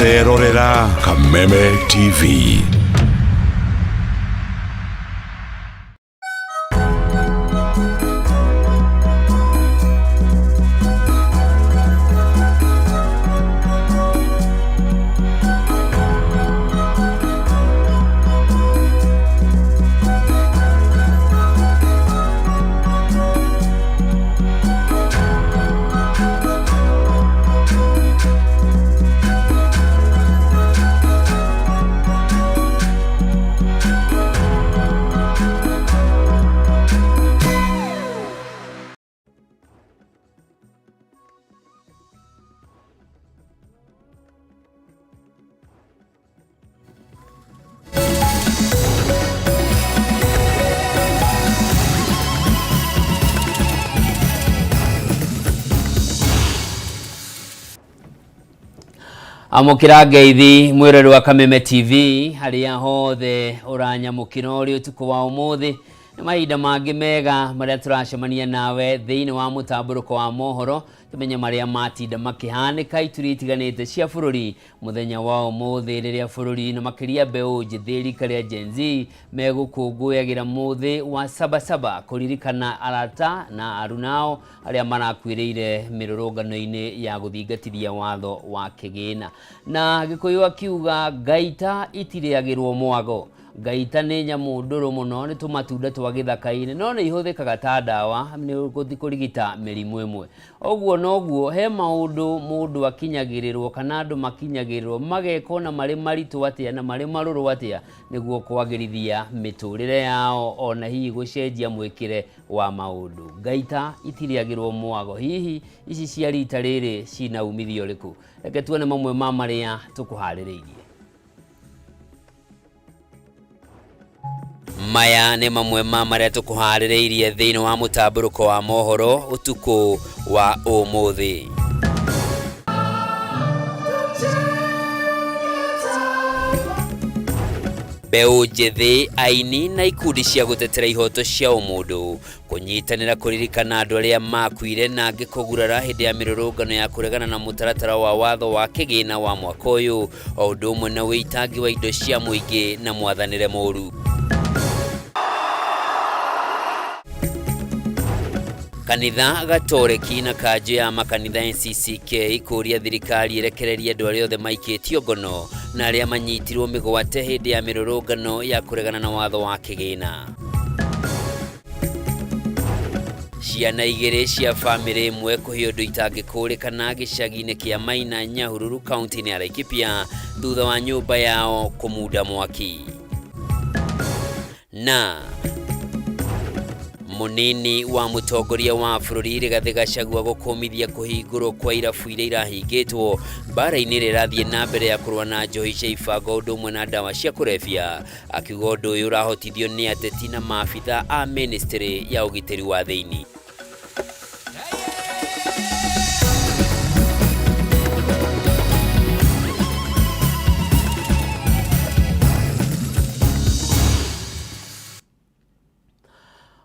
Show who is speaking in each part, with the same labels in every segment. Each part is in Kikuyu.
Speaker 1: Ũrerorera Kameme TV.
Speaker 2: Amũkĩra ngeithi mwĩrori wa Kameme TV harĩa hothe ũranyamũkĩra ũrĩ ũtukũ wa ũmũthĩ. Nĩ mahinda mangĩ mega marĩa tũracemania nawe thĩinĩ wa mũtambũrũko wa mohoro, tũmenye marĩa matinda makĩhanĩka ituri itiganĩte cia bũrũri mũthenya wa ũmũthĩ, rĩrĩa bũrũri na makĩria mbeũ njĩthĩ rika rĩa Gen Z megũkũngũyagĩra mũthĩ wa Sabasaba kũririkana arata na arunao arĩa marakuĩrĩire mĩrũrũngano-inĩ ya gũthingatithia watho wa kĩgĩna. Na Gĩkũyũ akiuga ngaita itirĩagĩrwo mwago. Ngaita nĩ nyamũ ndũrũ mũno, nĩ tũmatunda twa gĩthaka-inĩ, no nĩ ihũthĩkaga ta ndawa nĩ kũrigita mĩrimũ ĩmwe. Ũguo noguo he maũndũ mũndũ akinyagĩrĩrwo kana andũ makinyagĩrĩrwo mageka ona marĩ maritũ atĩa na marĩ marũrũ atĩa nĩguo kwagĩrithia mĩtũrĩre yao ona hihi gũcenjia mwĩkĩre wa maũndũ. Ngaita itirĩagĩrwo mwago, hihi ici cia rita rĩrĩ cina umithio ũrĩkũ? Reke tuone mamwe ma marĩa tũkũharĩrĩirie. Maya nĩ mamwe ma marĩa tũkũharĩrĩirie thĩinĩ wa mũtambũrũko wa mohoro ũtukũ wa ũmũthĩ. Mbeũ njĩthĩ, aini na ikundi cia gũtetera ihoto cia ũmũndũ kũnyitanĩra kũririkana andũ arĩa makuire na angĩ kũgurara hĩndĩ ya mĩrũrũngano ya kũregana na mũtaratara wa watho wa kĩgĩna wa mwaka ũyũ, o ũndũ ũmwe na ũitangi wa indo cia mũingĩ na mwathanĩre mũru. Kanitha Gatoreki na kanjũ ya makanitha NCCK kũria thirikari ĩrekererie andũ arĩa othe maikĩtio ngono na arĩa manyitirwo mĩgwate hĩndĩ ya mĩrũrũngano ya kũregana na watho wa kĩgĩna. Ciana igĩrĩ cia bamĩrĩ ĩmwe kũhĩa ũndũ itangĩkũrĩkana gĩcagi-inĩ kĩa Maina Nyahururu kaunti-inĩ ya Laikipia thutha wa nyũmba yao kũmunda mwaki. Na mũnini wa mũtongoria wa bũrũri Rigathĩ Gachagua gũkũmithia kũhingũrwo kwa irabu iria irahingĩtwo mbara-inĩ ĩrĩa ĩrathiĩ na mbere ya kũrũa na njohi cia ibango ũndũ ũmwe na ndawa cia kũrebia, akiuga ũndũ ũyũ ũrahotithio nĩ ateti na maabitha a ministry ya ũgitĩri wa thĩinĩ.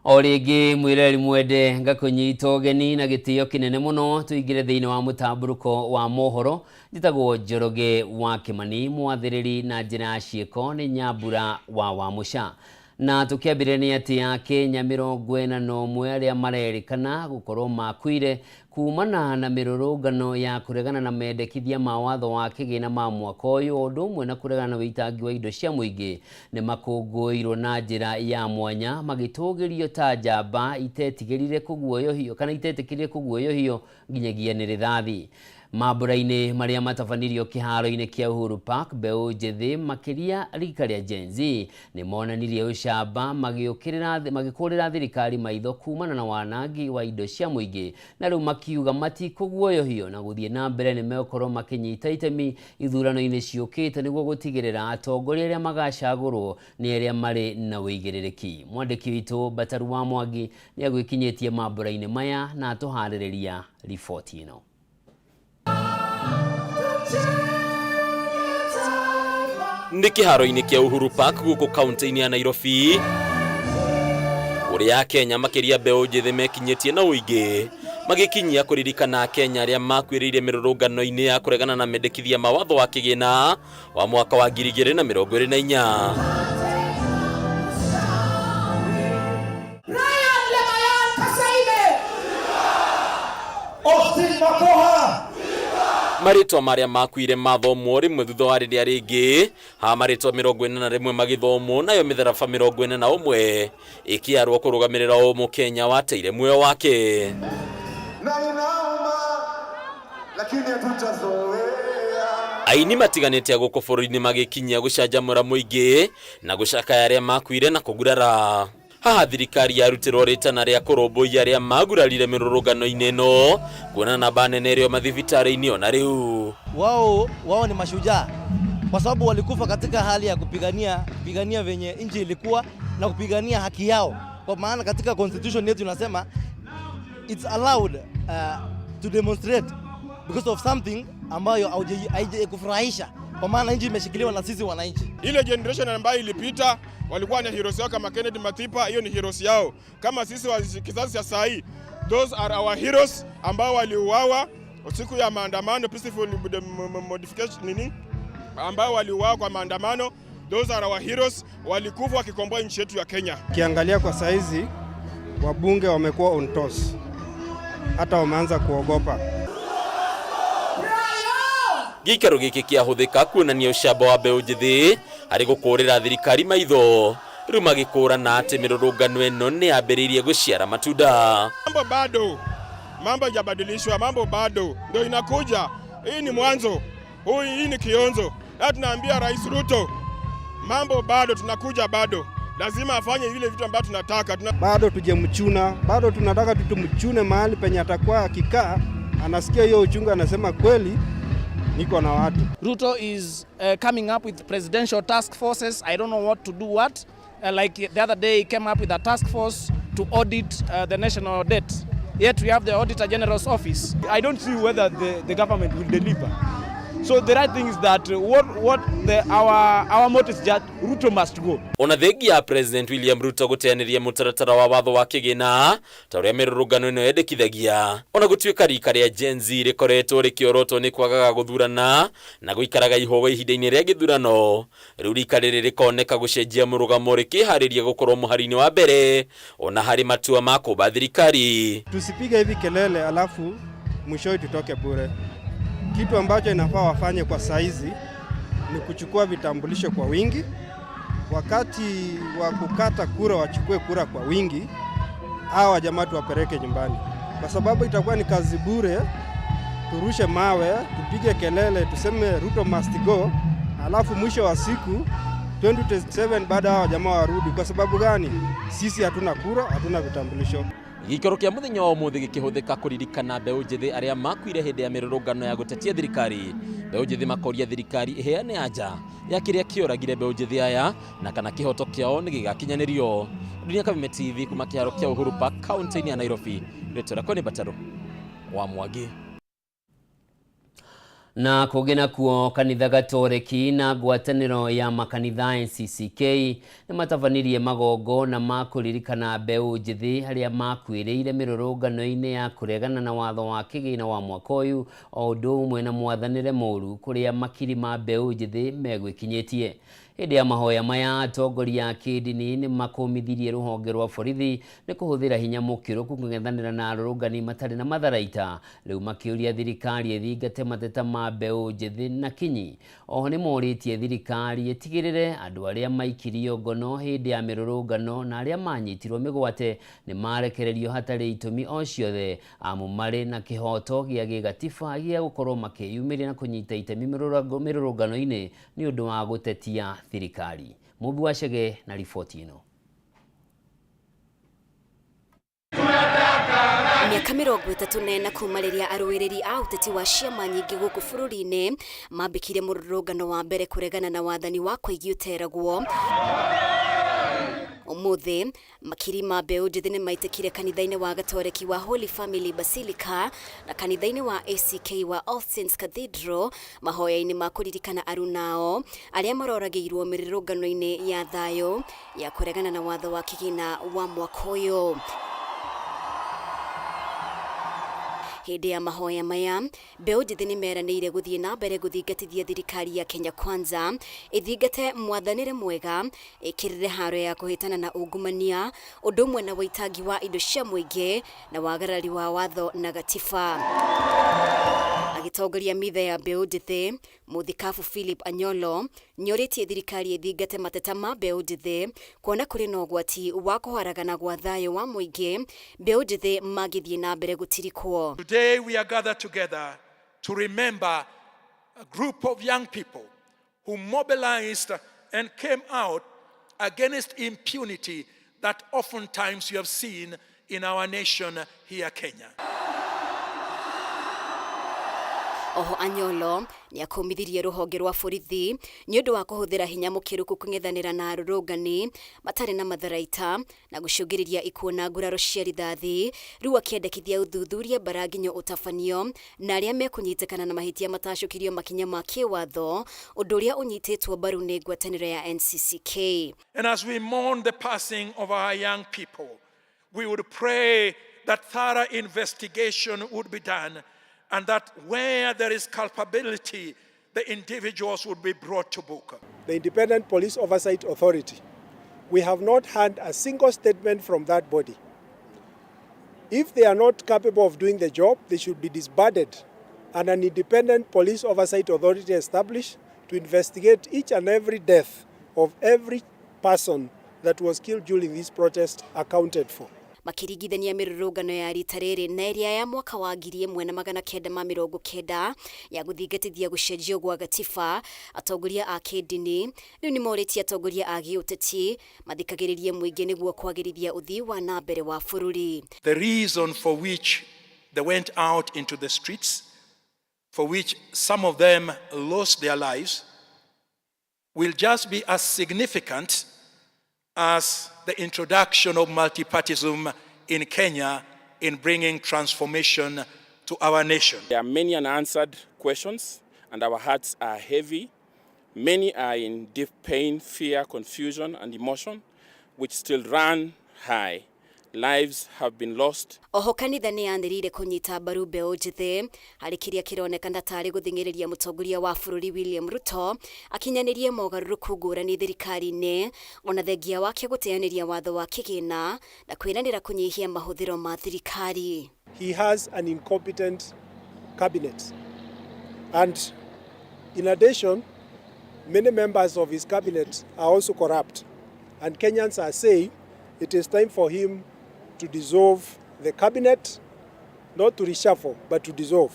Speaker 2: O rĩngĩ mwĩreri mwende, ngakũnyita ũgeni na gĩtĩo kĩnene mũno tũingĩre thĩinĩ wa mũtambũrũko wa mohoro. Njĩtagwo Njoroge wa Kĩmani, mwathĩrĩri na njĩra ya ciĩko nĩ Nyambura wa Wamũca. Na tũkĩambĩrĩria nĩ atĩ Akenya 41 arĩa marerĩkana gũkorwo makuire kumana na mĩrũrũngano ya kũregana na mendekithia ma watho wa kĩgĩna ma mwaka ũyũ o ũndũ ũmwe na kũregana na ũitangi wa indo cia mũingĩ nĩ makũngũĩirwo na njĩra ya mwanya magĩtũgĩrio ta njamba itetigĩrire kũguoyohio kana itetĩkĩrire kũguoyohio nginyagia nĩ rĩthathi. Mambura-inĩ marĩa matabanirio kĩharo-inĩ kĩa Uhuru Park, mbeũ njĩthĩ makĩria rika rĩa Gen Z nĩ monanirie ũcamba magĩũkĩrĩra magĩkũrĩra thirikari maitho kumana na wanangi wa indo cia mũingĩ na rĩu makiuga matikũguoyohio na gũthiĩ na mbere nĩ megũkorwo makĩnyita itemi ithurano-inĩ ciũkĩte nĩguo gũtigĩrĩra atongoria arĩa magacagũrwo nĩ arĩa marĩ na ũigĩrĩrĩki. Mwandĩki witũ Bataru wa Mwangi nĩ agwĩkinyĩtie mambura-inĩ maya na atũharĩrĩria riboti ĩno.
Speaker 3: Nĩ kĩharo-inĩ kĩa Uhuru Park gũkũ kaunti-inĩ ya Nairobi, kũrĩa Akenya makĩria mbeũ njĩthĩ mekinyĩtie na ũingĩ. Magĩkinyia kũririkana Akenya arĩa makuĩrĩire mĩrũrũngano-inĩ ya kũregana na mendekithia ma watho wa kĩgĩna wa mwaka wa 2024.
Speaker 4: Brian Lemayan Kasaine.
Speaker 5: Austin Makoha.
Speaker 3: Marĩtwa marĩa makuire mathomwo rĩmwe thutha wa rĩrĩa rĩngĩ, ha marĩtwa 41 magĩthomwo, nayo mĩtharaba 41 ĩkĩarwo kũrũgamĩrĩra o Mũkenya wateire muoyo wake.
Speaker 5: Na inauma, lakini hatutazoea.
Speaker 3: Aini matiganĩte a gũkũ bũrũri-inĩ magĩkinyia gũcanjamũra mũingĩ na gũcakaya arĩa makuire na kũgurara. Haha thirikari yarutĩrwo rĩtana rĩa kũrũmbũiya arĩa magurarire mĩrũrũngano-inĩ ĩno, kuona namba nene ĩrĩo mathibitarĩ-inĩ ona rĩu.
Speaker 6: Wao ni mashujaa kwa sababu walikufa katika hali ya kupigania venye nchi ilikuwa na kupigania haki yao, kwa maana katika constitution yetu inasema it's allowed to demonstrate because of something ambayo haijakufurahisha, kwa maana nchi imeshikiliwa na sisi wananchi.
Speaker 7: Ile generation ambayo ilipita walikuwa na heroes yao kama Kennedy Matipa, hiyo ni heroes yao. Kama sisi wa kizazi cha saa hii, those are our heroes ambao waliuawa siku ya maandamano, peaceful modification nini, ambao waliuawa kwa maandamano. Those are our heroes, walikufa wakikomboa nchi yetu ya Kenya.
Speaker 8: Ukiangalia kwa saizi wabunge wamekuwa on toes, hata wameanza kuogopa.
Speaker 3: Gĩikaro gĩkĩ kĩahũthĩka kuonania ũcamba wa mbeũ njĩthĩ harĩ gũkũrĩra thirikari maitho, rĩu magĩkũrana atĩ mĩrũrũngano ĩno nĩ yambĩrĩirie gũciara matunda.
Speaker 7: Mambo bado, mambo haijabadilishwa, mambo bado ndio inakuja. Hii ni mwanzo, hii ni kionzo. Na tunaambia Rais Ruto, mambo bado, tunakuja bado, lazima afanye vile vitu ambavyo tunataka.
Speaker 8: Bado tujemchuna, bado tunataka tutumchune mahali penye atakuwa akikaa, anasikia hiyo uchungu, anasema kweli niko na watu.
Speaker 9: Ruto is coming up with presidential task forces. I don't know what to do what. Like the other day he came up with a task force to audit the national debt. Yet we have the Auditor General's office.
Speaker 10: I don't see whether the government will deliver. So the right thing is that what the, our motto is that Ruto must go.
Speaker 3: Ona thengia ya President William Ruto gũteanĩria mũtaratara wa watho wa kĩgĩna ta ũrĩa mĩrũrũngano ĩno yendekithagia, ona gũtuĩka rika rĩa Gen Z rĩkoretwo rĩkĩorotwo nĩ kwagaga gũthurana na gũikaraga ihũgũ ihinda-inĩ rĩa gĩthurano, rĩu rika rĩrĩ rĩkoneka gũcenjia mũrũgamo rĩkĩharĩria gũkorwo mũhari-inĩ wa mbere ona harĩ matua ma kũmba thirikari.
Speaker 8: Tusipige hivi kelele alafu mwishowe tutoke bure. Kitu ambacho inafaa wafanye kwa saizi ni kuchukua vitambulisho kwa wingi. Wakati wa kukata kura wachukue kura kwa wingi, hawa jamaa tuwapeleke nyumbani, kwa sababu itakuwa ni kazi bure. Turushe mawe, tupige kelele, tuseme Ruto must go, alafu mwisho wa siku 2027 baada hawa jamaa warudi. Kwa sababu gani? Sisi hatuna kura, hatuna vitambulisho.
Speaker 3: Gĩikaro kĩa mũthenya wa ũmũthĩ gĩkĩhũthĩka kũririkana mbeũ njĩthĩ arĩa makuire hĩndĩ ya mĩrũrũngano ya gũtetia thirikari. Mbeũ njĩthĩ makoria thirikari ĩheane anja ya kĩrĩa kĩoragire mbeũ njĩthĩ aya na kana kĩhoto kĩao nĩ gĩgakinyanĩrio. Dunia Kameme TV kuma kĩharo kĩa Uhuru Park kaunti-inĩ ya Nairobi. Rĩtwa rĩakwa nĩ Bataro wa Mwangi.
Speaker 2: Na kũngĩ nakuo, kanitha Gatoreki na ngwatanĩro ya makanitha NCCK nĩ matabanirie magongona ma kũririkana mbeũ njĩthĩ arĩa makuĩrĩire mĩrũrũngano-inĩ ya kũregana na watho wa kĩgĩna wa mwaka ũyũ, o ũndũ ũmwe na mwathanĩre mũru kũrĩa makiri ma mbeũ njĩthĩ megwĩkinyĩtie. Hĩndĩ ya mahoya maya, atongoria a kĩndini nĩ makũmithirie rũhonge rwa borithi nĩ kũhũthĩra hinya mũkĩrũku kũng'ethanĩra na arũrũngani matarĩ na matharaita, rĩu makĩũria thirikari ĩthingate mateta ma mbeũ njĩthĩ na kinyi. Oho nĩ morĩtie thirikari ĩtigĩrĩre andũ arĩa maikirio ngono hĩndĩ ya mĩrũrũngano na arĩa manyitirwo mĩgwate nĩ marekererio hatarĩ itũmi o ciothe, amu marĩ na kĩhoto gĩa gĩgatiba gĩa gũkorwo makĩyumĩria na kũnyita itemi mĩrũrũngano-inĩ nĩ ũndũ wa gũtetia thirikari. Mũmbi wa Chege na riboti ĩno.
Speaker 11: Mĩaka 34 kuma rĩrĩa arũĩrĩri a ũteti wa ciama nyingĩ gũkũ bũrũri-inĩ mambĩkire mũrũrũngano wa mbere kũregana na wathani wa Koigi ũteragwo. Ũmũthĩ makiri ma mbeũ njĩthĩ nĩ maitĩkire kanitha-inĩ wa Gatoreki wa Holy Family Basilica na kanitha-inĩ wa ACK wa All Saints Cathedral mahoya-inĩ ma kũririkana arunao arĩa maroragĩirwo mĩrũrũngano-inĩ ya thayũ ya kũregana na watho wa kĩgĩna wa mwaka ũyũ. Hĩndĩ ya mahoya maya, mbeũ njĩthĩ nĩ meranĩire gũthiĩ na mbere gũthingatithia thirikari ya Kenya Kwanza ĩthingate mwathanĩre mwega, ĩkĩrĩre haro ya kũhĩtana na ungumania, ũndũ ũmwe na wũitangi wa indo cia mũingĩ na wagarari wa watho na gatiba. Agĩtongoria mitha ya mbeũ njĩthĩ, Mũthikabu Philip Anyolo nĩorĩtie thirikari ĩthingate mateta ma mbeũ njĩthĩ kuona kũrĩ na ũgwati wa kũharagana gwa thayũ wa mũingĩ mbeũ njĩthĩ mangĩthiĩ na mbere gũtirikwo.
Speaker 12: Today we are gathered together to remember a group of young people who mobilized and came out against impunity that oftentimes you have seen in our nation here, Kenya.
Speaker 11: Oho Anyolo nĩakũmithirie rũhonge rwa borithi nĩ ũndũ wa kũhũthĩra hinya mũkĩrũku kũng'ethanĩra na arũrũngani matarĩ na matharaita na gũcũngĩrĩria ikuũ na nguraro cia rithathi, rĩu akĩendekithia ũthuthuria mbara nginya ũtabanio na arĩa mekũnyitĩkana na mahĩtia matacũkĩrio makinya ma kĩwatho, ũndũ ũrĩa ũnyitĩtwo mbaru nĩ ngwatanĩro ya NCCK.
Speaker 12: And as we mourn the passing of our young people, we would pray that thorough investigation would be done and that where there is culpability, the individuals would be brought to book.
Speaker 5: The Independent Police Oversight Authority. We have not had a single statement from that body. If they are not capable of doing the job, they should be disbanded and an independent police oversight authority established to investigate each and every death of every person that was killed during this protest accounted for.
Speaker 11: Makĩringithania mĩrũrũngano ya rita rĩrĩ na ĩrĩa ya mwaka wa 1990 ya gũthingatithia gũcenjio gwa gatiba, atongoria a kĩndini rĩu nĩmorĩtie atongoria a gĩũteti mathikagĩrĩrie mũingĩ nĩguo kwagĩrithia ũthii wa na mbere wa bũrũri.
Speaker 12: The reason for which they went out into the streets, for which some of them lost their lives, will just be as significant as the introduction of multipartism in Kenya in bringing transformation to our nation.
Speaker 7: There are many unanswered questions and our hearts are heavy. Many are in deep pain, fear, confusion and emotion, which still run high. Lives have been lost.
Speaker 11: Oho kanitha nĩ yanĩrĩire kũnyita mbaru mbeũ njĩthĩ harĩ kĩrĩa kĩronekana tarĩ gũthing'ĩrĩria mũtongoria wa bũrũri William Ruto akinyanĩrie mogarũrũku ngũrani thirikari-inĩ, ona thengia wake gũteanĩria watho wa kĩgĩna na kwĩranĩra kũnyihia mahũthĩro ma thirikari.
Speaker 5: He has an incompetent cabinet. And in addition, many members of his cabinet are also corrupt. And Kenyans are saying it is time for him to dissolve the cabinet, not to reshuffle, but to dissolve.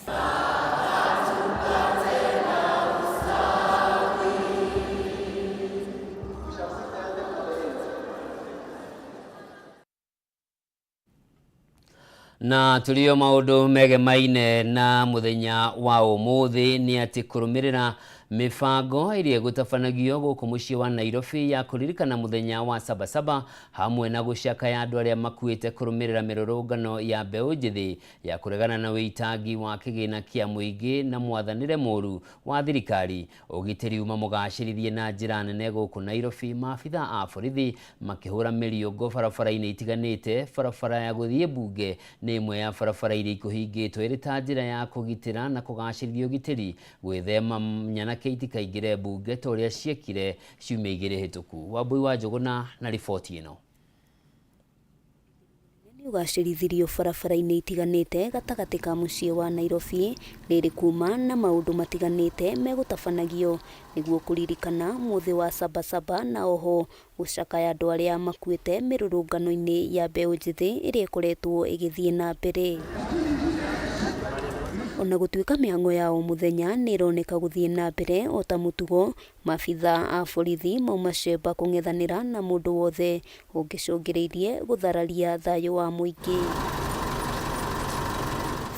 Speaker 2: Na tũrio maũndũ megemaine na mũthenya wa ũmũthĩ nĩ atĩ kũrũmĩrĩra mĩbango ĩrĩa ĩgũtabanagio gũkũ mũciĩ wa Nairobi ya kũririkana mũthenya wa Sabasaba hamwe na gũcakaya andũ arĩa makuĩte kũrũmĩrĩra mĩrũrũngano ya mbeũ njĩthĩ ya kũregana na wĩitangi wa kĩgĩna kĩa mũingĩ na mwathanĩre mũru wa thirikari. Ũgitĩri uma mũgacĩrithie na njĩra nene gũkũ Nairobi, maabitha a borithi makĩhũra mĩriũngũ barabara-inĩ itiganĩte. Barabara ya gũthiĩ mbunge nĩ ĩmwe ya barabara iria ikũhingĩtwo ĩrĩ ta njĩra ya kũgitĩra na kũgacĩrithia ũgitĩri gwĩthema nyanake itikaingĩre mbunge ta ũrĩa ciekire ciumia igĩrĩ hĩtũku. Wambui wa Njũgũna na riboti ĩno.
Speaker 13: Nĩ ũgacĩrithirio barabara-inĩ itiganĩte gatagatĩ ka mũciĩ wa Nairobi rĩrĩ kuma na maũndũ matiganĩte megũtabanagio nĩguo kũririkana mũthĩ wa Sabasaba na oho gũcakaya andũ arĩa makuĩte mĩrũrũngano-inĩ ya mbeũ njĩthĩ ĩrĩa ĩkoretwo ĩgĩthiĩ na mbere. Ona gũtuĩka mĩhang'o ya o mũthenya nĩ ĩroneka gũthiĩ na mbere o ta mũtugo, maabitha a borithi mauma cemba kũng'ethanĩra na mũndũ wothe ũngĩcũngĩrĩirie gũthararia thayũ wa mũingĩ.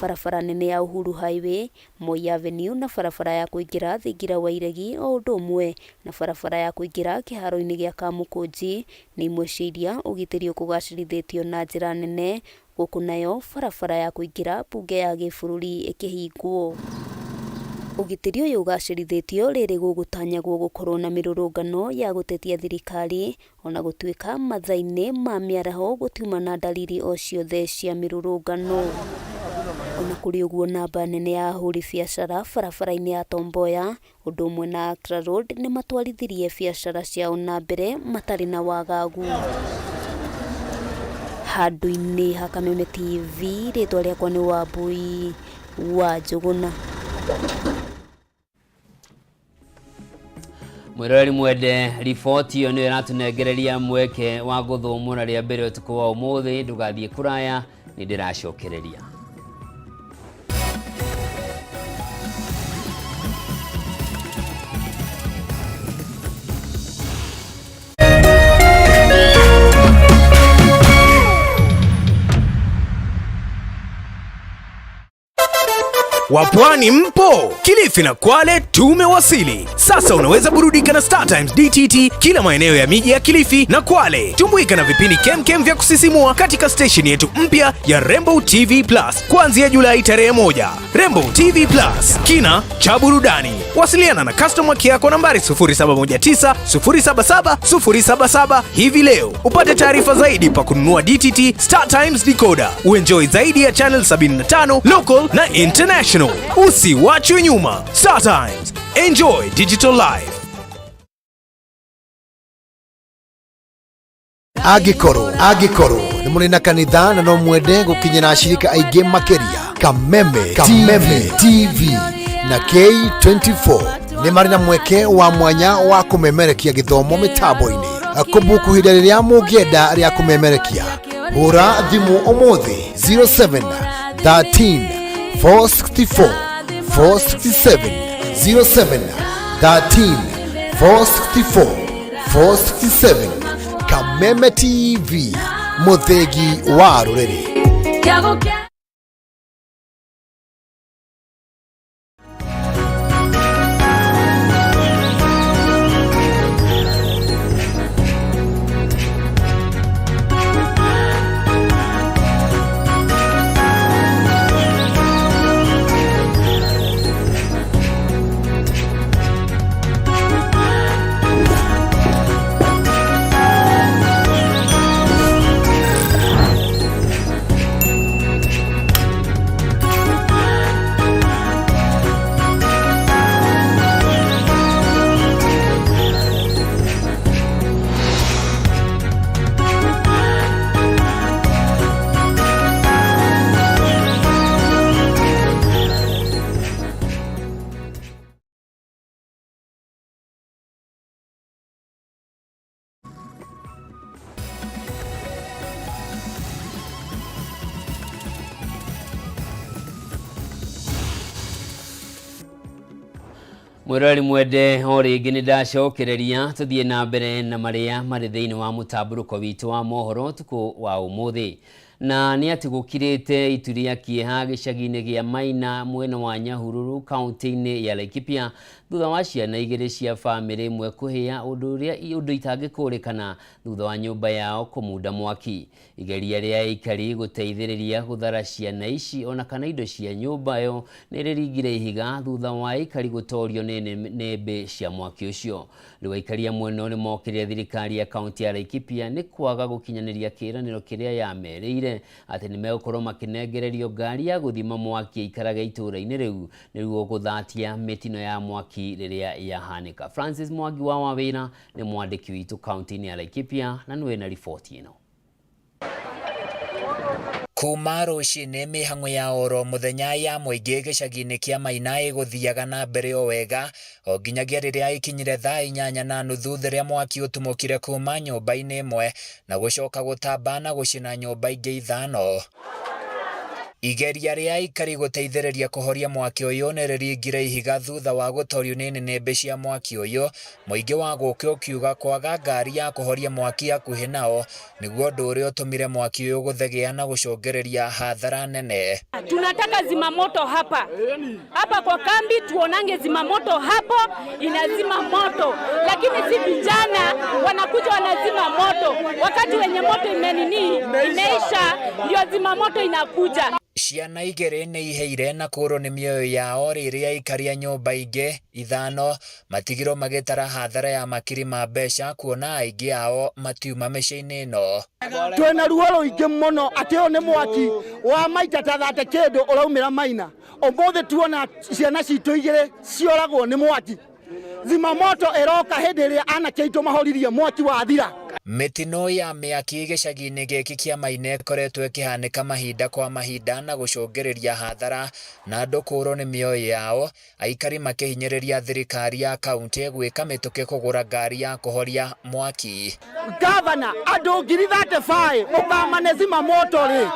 Speaker 13: Barabara nene ya Uhuru Highway, Moi Avenue na barabara ya kũingĩra Thingira wa Iregi o ũndũ ũmwe na barabara ya kũingĩra kĩharo-inĩ gĩa Kamũkũnji nĩ imwe cia iria ũgitĩri ũkũgacĩrithĩtio na njĩra nene, gũkũ nayo barabara ya kũingĩra mbunge ya gĩbũrũri ĩkĩhingwo. Ũgitĩri ũyũ ũgacĩrithĩtio rĩrĩ gũgũtanyagwo gũkorwo na mĩrũrũngano ya gũtetia thirikari ona gũtuĩka mathaa-inĩ ma mĩaraho gũtiuma na dalili o ciothe cia mĩrũrũngano. Ona Kũrĩ ũguo namba nene ya ahũri biacara barabara-inĩ ya Tom Mboya ũndũ ũmwe na Accra Road nĩ matwarithirie biacara ciao na mbere matarĩ na wagagu. Handũ-inĩ ha Kameme TV, rĩtwa rĩakwa nĩ Wambui wa Njũgũna.
Speaker 2: Mwiroreri mwende, riboti ĩyo nĩyo ĩratũnengereria mweke wa gũthũmũra rĩa mbere ũtukũ wa ũmũthĩ. Ndũgathiĩ kũraya, nĩ ndĩracokereria.
Speaker 14: Wapwani mpo? Kilifi na Kwale tumewasili. Sasa unaweza burudika na Star Times DTT kila maeneo ya miji ya Kilifi na Kwale. Tumbuika na vipindi kemkem vya kusisimua katika station yetu mpya ya Rembo TV Plus kuanzia Julai tarehe 1. Rembo TV Plus, kina cha burudani. Wasiliana na customer care kwa nambari 0719 077 077 hivi leo upate taarifa zaidi pa kununua DTT Star Times decoder. Uenjoy zaidi ya channel 75 local na international. Usiwachwe nyuma. Star Times, enjoy digital life.
Speaker 15: Angĩkorwo nĩ mũrĩ na kanitha na no mwende gũkinyĩra ashirika aingĩ makĩria, Kameme TV na K24 nĩ marĩ na mweke wa mwanya wa kũmemerekia gĩthomo mĩtambo-inĩ. Kũbuku ihinda rĩrĩa mũngĩenda rĩa kũmemerekia, hũra thimũ ũmũthĩ 07 13 464 467, 07 13 464 467. Kameme TV, mũthĩgi wa rũrĩrĩ.
Speaker 2: Mwiroreri mwende, o rĩngĩ nĩ ndacokereria tũthiĩ na mbere na marĩa marĩ thĩinĩ wa mũtambũrũko witũ wa mohoro ũtukũ wa ũmũthĩ. Na nĩ atĩ gũkirĩte itu rĩa kĩeha gĩcagi-inĩ gĩa Maina mwena wa Nyahururu kaunti-inĩ ya Laikipia thutha wa ciana igĩrĩ cia bamĩrĩ ĩmwe kũhĩa ũndũ itangĩkũrĩkana thutha wa nyũmba yao kũmunda mwaki. Igeria rĩa aikari gũteithĩrĩria gũthara ciana ici ona kana indo cia nyũmba ĩyo nĩ rĩringire ihiga thutha wa aikari gũtorio nĩ nĩmbĩ cia mwaki ũcio. Rĩu aikari amwe no nĩ mokĩrĩre thirikari ya kaunti ya Laikipia nĩ kwaga gũkinyanĩria kĩĩranĩro kĩrĩa yamerĩire atĩ nĩ megũkorwo makĩnengererio ngari ya gũthima mwaki ĩikarage itũũra-inĩ rĩu nĩguo gũthatia mĩtino ya mwaki rĩrĩa yahanĩka. Francis Mwangi wa Wawĩra nĩ mwandĩki witũ kaunti-inĩ ya Laikipia na nĩwe na riboti ĩno.
Speaker 16: Kuma rũcinĩ mĩhang'o ya oro mũthenya ya mũingĩ gĩcagi-inĩ kĩa Maina ĩgũthiaga na mbere o wega o nginyagia rĩrĩa ĩkinyire thaa 8:30 rĩrĩa mwaki ũtumũkire kuma nyũmba-inĩ ĩmwe na gũcoka gũtamba na gũcina nyũmba ingĩ 5. Igeria rĩa aikari gũteithĩrĩria kũhoria mwaki ũyũ nĩ rĩringire ihiga thutha wa gũtorio nĩ nĩnĩmbĩ cia mwaki ũyũ, mũingĩ wa gũkũ ũkiuga kwaga ngari ya kũhoria mwaki hakuhĩ nao nĩguo ũndũ ũrĩa ũtũmire mwaki ũyũ gũthegea na gũcũngĩrĩria hathara nene.
Speaker 17: Tunataka zimamoto hapa hapa kwa kambi, tuonange zimamoto hapo inazima moto, lakini si vijana wanakuja wanazima moto wakati wenye moto imenini imeisha, ndio zimamoto inakuja.
Speaker 16: Ciana igĩrĩ nĩ iheire na kũũrwo nĩ mĩoyo yao rĩrĩa aikari a nyũmba ingĩ ithano matigirwo magĩtara hathara ya makiri ma mbeca kuona aingĩ ao matiuma mĩciĩ-inĩ ĩno.
Speaker 18: Twĩna ruo rũingĩ mũno atĩ ũyũ nĩ mwaki wa maita ta 30 kĩndũ ũraumĩra Maina. Ũmũthĩ tuona ciana citũ igĩrĩ cioragwo nĩ mwaki. Zimamoto ĩroka hĩndĩ ĩrĩa anake aitũ mahoririe mwaki wathira.
Speaker 16: Mĩtino ya mĩaki gĩcagi-inĩ gĩkĩ kĩa Maina ĩkoretwo ĩkĩhanĩka mahinda kwa mahinda na gũcũngĩrĩria hathara na andũ kũũrwo nĩ mĩoyo yao, aikari makĩhinyĩrĩria thirikari ya kaunti gwĩka mĩtũkĩ kũgũra ngari ya kũhoria mwaki.
Speaker 18: Gavana, andũ 35,000 ũkamane zimamoto rĩ.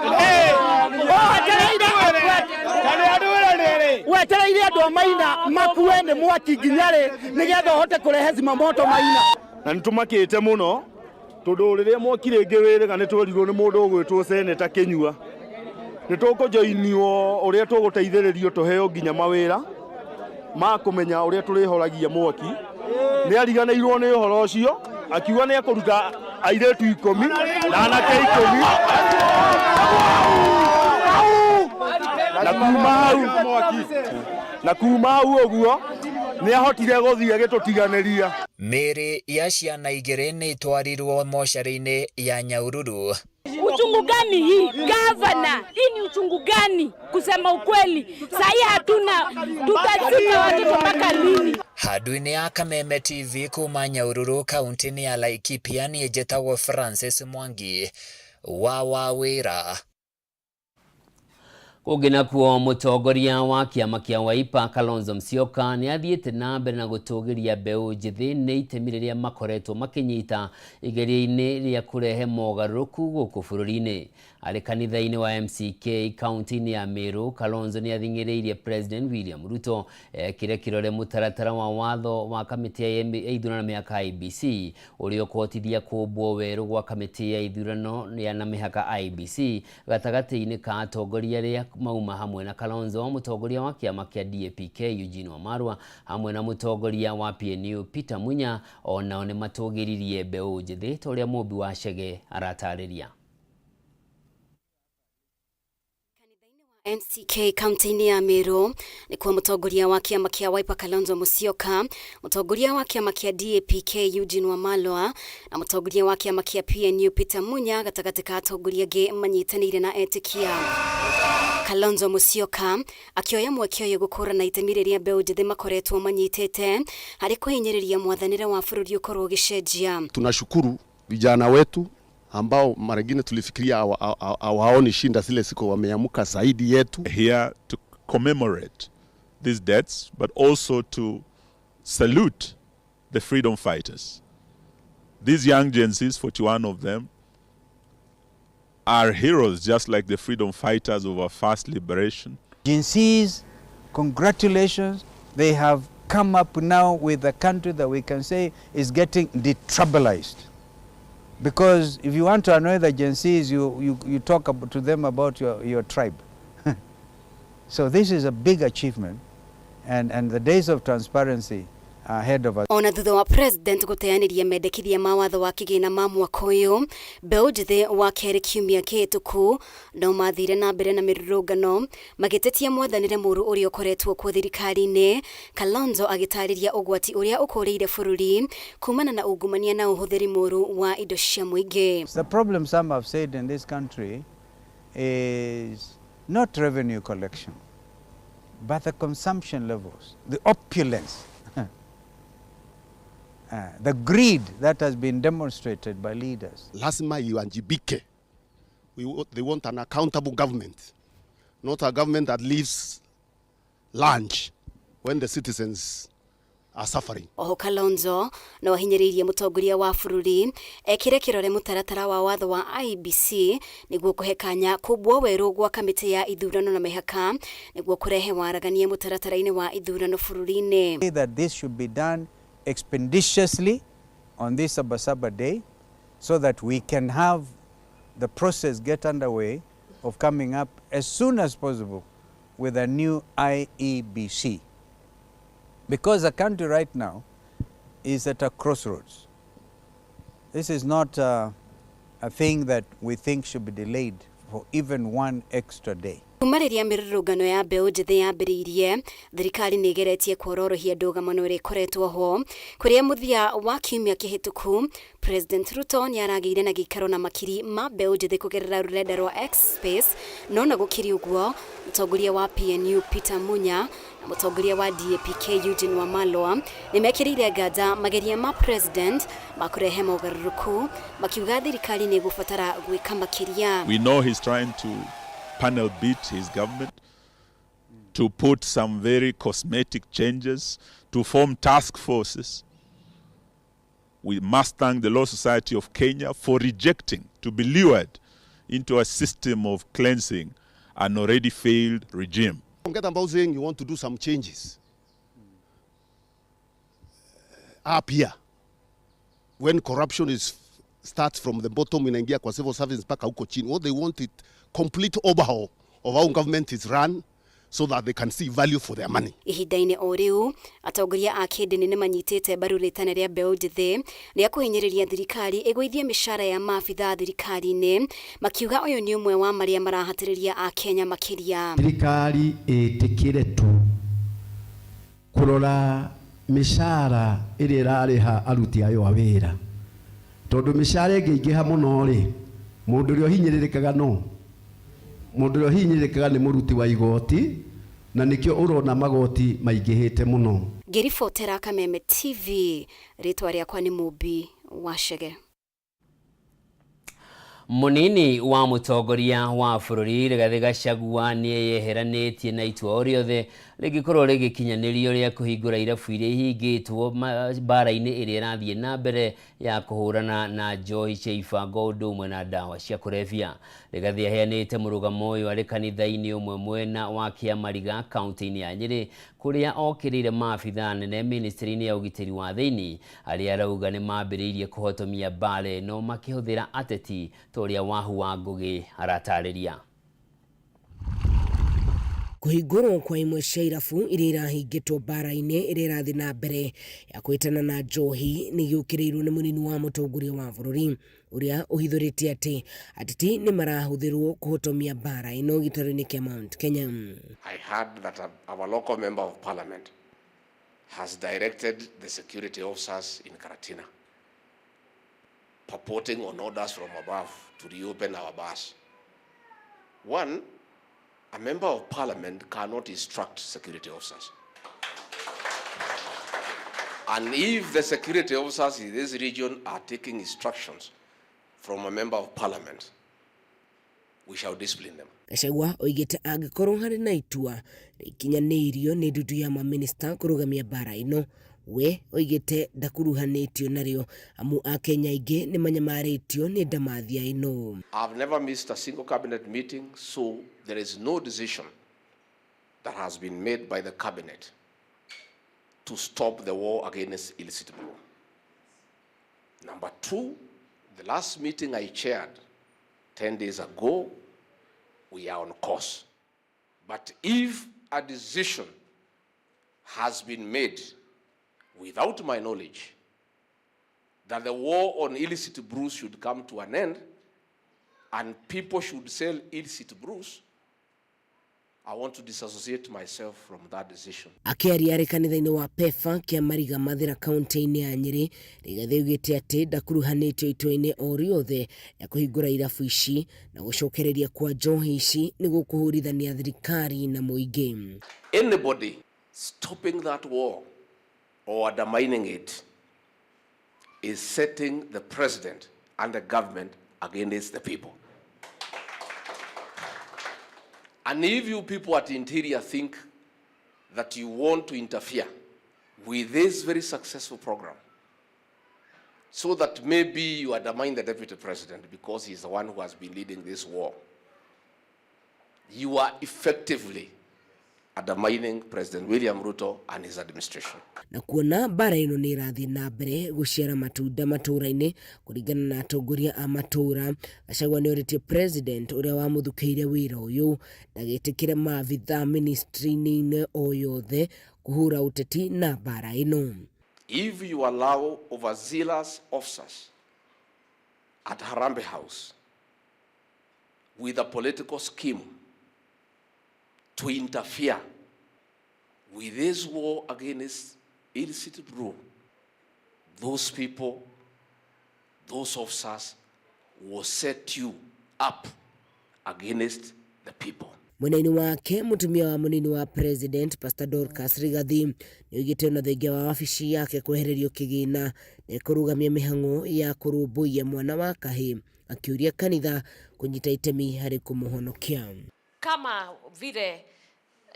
Speaker 18: Wetereire andũ a Maina makue nĩ mwaki nginya rĩ nĩgetha ũhote kũrehe zimamoto Maina.
Speaker 19: Na nĩtũmakĩte mũno tondu riria mwaki ringi wiriga ni twerirwo ni mundu ugwitwo seneta Kinyua ni tukujoinio uria tuguteithiririo tuheo nginya mawira ma kumenya uria turihoragia mwaki. Ni ariganĩirwo ni uhoro ucio akiuga ni ekuruta airĩtu 10 na anake 10 na kuma hau ũguo nĩ ahotire gũthiĩ agĩtũtiganĩria.
Speaker 16: Mĩĩrĩ ya ciana igĩrĩ nĩ itwarirwo mocarĩ-inĩ ya Nyahururu.
Speaker 17: Uchungu gani hii gavana? Hii ni uchungu gani? Kusema ukweli, sahi hatuna, tutazika watoto mpaka lini?
Speaker 16: Handũ-inĩ ya Kameme TV kuma Nyahururu kaunti-inĩ ya Laikipia niĩ njĩtagwo Francis Mwangi wa Wawĩra.
Speaker 2: Kũngĩ nakuo mũtongoria wa kĩama kĩa Wiper Kalonzo Musyoka nĩ athiĩte na mbere na gũtũgĩria mbeũ njĩthĩ nĩ itemi rĩrĩa makoretwo makĩnyita igeria-inĩ rĩa kũrehe mogarũrũku gũkũ bũrũri-inĩ. Arĩ kanitha-inĩ wa MCK kaunti-inĩ ya Meru, Kalonzo nĩ athing'ĩrĩirie President William Ruto ekĩre kĩrore mũtaratara wa watho wa kamĩtĩ ya ithurano mĩhaka IEBC ũrĩa ũkũhotithia kũmbwo werũ gwa kamĩtĩ ya ithurano na mĩhaka IEBC gatagatĩ-inĩ ka atongoria arĩa mauma hamwe na Kalonzo, mũtongoria wa kĩama kĩa DAP-K Eugene Wamalwa hamwe na mũtongoria wa PNU Peter Munya onao nĩ matũgĩririe mbeũ njĩthĩ ta ũrĩa Mũmbi wa Chege aratarĩria.
Speaker 11: MCK kaunti-inĩ ya Meru nĩkuo mũtongoria wa kĩama kĩa Wiper Kalonzo Musyoka, mũtongoria wa kĩama kĩa DAP-K Eugene Wamalwa na mũtongoria wa kĩama kĩa PNU Peter Munya gatagatĩ ka atongoria angĩ manyitanĩire na etĩkia. Kalonzo Musyoka akĩoya mweke ũyũ gũkũrana itemi rĩrĩa mbeũ njĩthĩ makoretwo manyitĩte harĩ kũhinyĩrĩria mwathanĩre wa bũrũri ũkorwo ũgĩcenjia.
Speaker 20: Tunashukuru vijana wetu ambao mara nyingine tulifikiria hawaoni shinda zile siku wameamka zaidi yetu.
Speaker 1: Here to commemorate these deaths but also to salute the freedom fighters. These young Gen Zs, 41 of them, are heroes just like the freedom fighters of our first liberation.
Speaker 21: Gen Zs, congratulations, they have come up now with a country that we can say is getting detribalized. Because if you want to annoy the Gen Zs, you talk to them about your tribe. So this is a big achievement, and the days of transparency are ahead of us.
Speaker 11: Ona thutha wa president gũteanĩria mendekithia ma watho wa kĩgĩna ma mwaka ũyũ, mbeũ njĩthĩ wa kerĩ kiumia kĩhĩtũku no mathire na mbere na mĩrũrũngano magĩtetia mwathanĩre mũũru ũrĩa ũkoretwo kuo thirikari-inĩ. Kalonzo agĩtarĩria ũgwati ũrĩa ũkũrĩire bũrũri kumana na ungumania na ũhũthĩri mũũru wa indo cia mũingĩ.
Speaker 21: The problem some have said in this country is not revenue collection, but the consumption levels, the opulence, the greed that has been demonstrated by leaders.
Speaker 20: Lazima iwajibike. They want an accountable government, not a government that leaves lunch when the citizens are suffering.
Speaker 11: Oho Kalonzo no ahinyĩrĩirie mũtongoria wa bũrũri ekĩre kĩrore mũtaratara wa watho wa IEBC nĩguo kũhe kanya kũmbwo werũ gwa kamĩtĩ ya ithurano na mĩhaka nĩguo kũrehe waragania mũtaratara-inĩ wa ithurano bũrũri-inĩ.
Speaker 21: That this should be done expeditiously on this Sabasaba day so that we can have the process get underway of coming up as soon as possible with a new IEBC. Because the country right now is at a crossroads. This is not a thing that we think should be delayed for even one extra day.
Speaker 11: Kuma rĩrĩa mĩrũrũngano ya mbeũ njĩthĩ yambĩrĩirie, thirikari nĩ ĩgeretie kuororohia ndũgamano ĩrĩa ĩkoretwo ho, kũrĩa mũthia wa kiumia kĩhĩtũku President Ruto nĩ aragĩire na gĩikaro na makiri ma mbeũ njĩthĩ kũgerera rũrenda rwa X Space. No na gũkĩrĩ ũguo, mũtongoria wa PNU Peter Munya na mũtongoria wa DAP-K Eugene Wamalwa nĩ mekĩrĩire nganja mageria ma President ma kũrehe mogarũrũku, makiuga thirikari nĩ ĩgũbatara gwĩka makĩria.
Speaker 1: We know he's trying to panel beat his government, to put some very cosmetic changes, to form task forces. We must thank the Law Society of Kenya for rejecting to be lured into a system of cleansing an already failed regime.
Speaker 20: Forget about saying you want to do some changes up here when corruption is starts from the bottom, inaingia kwa civil service mpaka huko chini. What they want it complete overhaul of how government is run so that they can see value for their money.
Speaker 11: Ihinda-inĩ o rĩu, atongoria a kĩndini nĩ manyitĩte mbaru rĩtana rĩa mbeũ njĩthĩ rĩa kũhinyĩrĩria thirikari ĩgũithie mĩcara ya maabithaa thirikari-inĩ, makiuga ũyũ nĩ ũmwe wa marĩa marahatĩrĩria Akenya makĩria.
Speaker 4: Thirikari ĩtĩkĩre tu kũrora mĩcara ĩrĩa ĩrarĩha aruti ayo a wĩra, tondũ mĩcara ĩngĩingĩha mũno rĩ, mũndũ ũrĩa ũhinyĩrĩrĩkaga no mũndũ ũrĩa ũhinyĩrĩrĩkaga nĩ mũruti wa igoti, na nĩkĩo ũrona magoti maingĩhĩte mũno.
Speaker 11: Ngĩribotera Kameme TV, rĩtwa rĩakwa nĩ Mũmbi wa Chege.
Speaker 2: Munini wa mũtongoria wa bũrũri Rigathĩ Gachagua nĩeyeheranĩtie na itua o rĩothe rĩngĩkorwo rĩgĩkinyanĩrio rĩa kũhingũra irabu iria ihingĩtwo mbara-inĩ ĩrĩa ĩrathiĩ na mbere ya kũhũrana na njohi cia ibango ũndũ ũmwe na ndawa cia kũrebia. Rigathĩ aheanĩte mũrũgamo ũyũ arĩ kanitha-inĩ ũmwe mwena wa Kĩamariga kaunti-inĩ ya Nyĩrĩ, kũrĩa okĩrĩire maabithaa anene ministry-inĩ ya ũgitĩri wa thĩinĩ arĩa arauga nĩ mambĩrĩirie kũhotomia mbara ĩno makĩhũthĩra ateti ta ũrĩa Wahu wa Ngũgĩ aratarĩria.
Speaker 22: Kũhingũrwo kwa imwe cia irabu iria irahingĩtwo mbara-inĩ ĩrĩa ĩrathiĩ na mbere ya kũhĩtana na njohi nĩ gĩũkĩrĩirwo nĩ mũnini wa mũtongoria wa bũrũri ũrĩa ũhithũrĩtie atĩ ateti nĩ marahũthĩrwo kũhotomia mbara ĩno gĩtarũ-inĩ kĩa Mount Kenya.
Speaker 23: I heard that our local member of parliament has directed the security officers in Karatina, purporting on orders from above to reopen our bars. One, a member of parliament cannot instruct security officers. And if the security officers in this region are taking instructions from a member of parliament, we shall discipline them.
Speaker 22: Gachagua oigĩte angĩkorwo harĩ na itua rĩkinyanĩirio nĩ ndundu ya maminista kũrũgamia mbara ĩno, we oigĩte ndakuruhanĩtio narĩo amu Akenya aingĩ nĩ manyamarĩtio nĩ ndamathia ĩno.
Speaker 23: I've never missed a single cabinet meeting, so there is no decision that has been made by the cabinet to stop the war against illicit brew. Number two, the last meeting I chaired 10 days ago, we are on course. But if a decision has been made without my knowledge that the war on illicit brews should come to an end and people should sell illicit brews, I want to disassociate myself from that decision.
Speaker 22: Akĩaria arĩ kanitha-inĩ wa Pefa Kĩamariga Mathĩra kaunti-inĩ ya Nyĩrĩ, Rigathĩ oigĩte atĩ ndakuruhanĩtio itua-inĩ o rĩothe rĩa kũhingũra irabu ici na gũcokereria kwa njohi ici nĩ gũkũhũrithania thirikari na mũingĩ.
Speaker 23: Anybody stopping that war or undermining it is setting the president and the government against the people. And if you people at Interior think that you want to interfere with this very successful program, so that maybe you undermine the deputy president because he's the one who has been leading this war, you are effectively undermining President William Ruto and his administration.
Speaker 22: Na kuona mbara ĩno nĩ ĩrathiĩ na mbere gũciara matunda matũũra-inĩ kũringana na atongoria a matũũra, Gachagua nĩ orĩtie president ũrĩa wamũthukĩire wĩra ũyũ ndagetĩkĩre maabithaa ministry-inĩ o yothe kũhũra ũteti na mbara ĩno.
Speaker 23: If you allow overzealous officers at Harambee House with a political scheme to interfere with this war against illicit brew, those people, those officers will set you up against the people.
Speaker 22: Mwena-inĩ wake mũtumia wa mũnini wa president Pastor Dorcas Rigathi nĩoigĩte ona thengia wa wabici yake kwehererio kĩgĩna nĩekũrũgamia mĩhang'o ya kũrũmbũiya mwana wa kahĩ akĩũria kanitha kũnyita itemi harĩ kũmũhonokia.
Speaker 6: Kama vile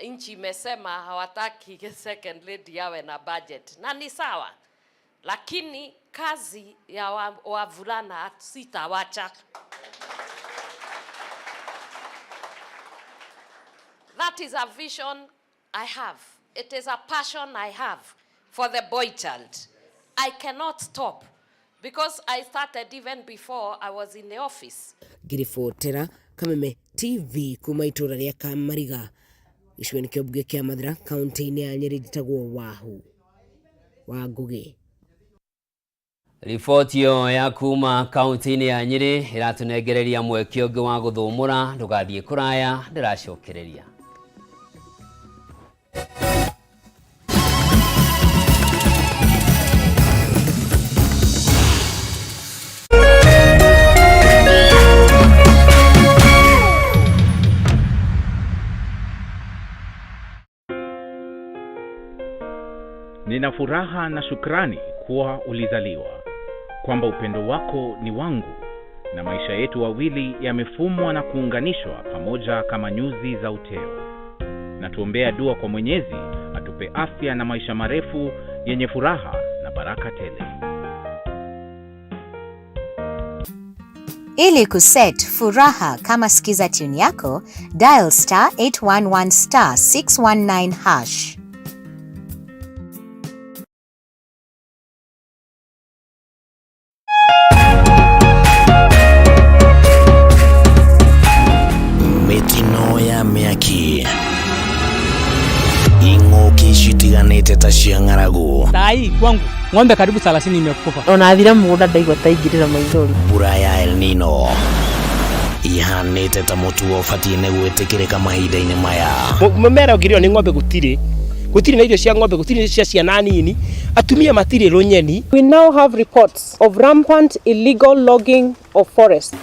Speaker 6: nchi imesema hawataki second lady awe na budget, na ni sawa, lakini kazi ya wavulana sitawacha. That is a vision I have. It is a passion I have for the boy child. I cannot stop because I started even before I was in the office.
Speaker 22: Ngĩribotera Kameme TV kuma itũra rĩa Kamariga gĩcigo-inĩ kĩa mbunge kĩa Mathira kaunti-inĩ ya Nyĩrĩ, njĩtagwo Wahu wa Ngũgĩ.
Speaker 2: Riboti ĩyo ya kuma kaunti-inĩ ya Nyĩrĩ ĩratũnengereria mweke ũngĩ wa gũthũmũra. Ndũgathiĩ kũraya, ndĩracokereria.
Speaker 9: Nina furaha na shukrani kuwa ulizaliwa, kwamba upendo wako ni wangu na maisha yetu wawili yamefumwa na kuunganishwa pamoja kama nyuzi za uteo. Na tuombea dua kwa Mwenyezi atupe afya na maisha marefu yenye furaha na baraka tele.
Speaker 10: Ili kuset furaha kama skiza tune yako, dial star 811 star 619 hash.
Speaker 24: Mĩtino ya mĩaki, ing'ũki citiganĩte ta cia ng'aragu.
Speaker 25: Sai kwangu ng'ombe karibu 30 imekufa.
Speaker 26: Ona athira mũgũnda ndaigua ta ingĩrĩra maithori.
Speaker 24: Mbura ya El Nino ihanĩte ta mũtugo ũbatiĩ nĩ gwĩtĩkĩrĩka mahinda-inĩ maya.
Speaker 27: Mũmera ũngĩrĩo nĩ ng'ombe gũtirĩ, gũtirĩ na irio cia ng'ombe, gũtirĩ cia ciana nini, atumia matirĩ rũnyeni.
Speaker 28: We now have reports of rampant illegal logging of forests.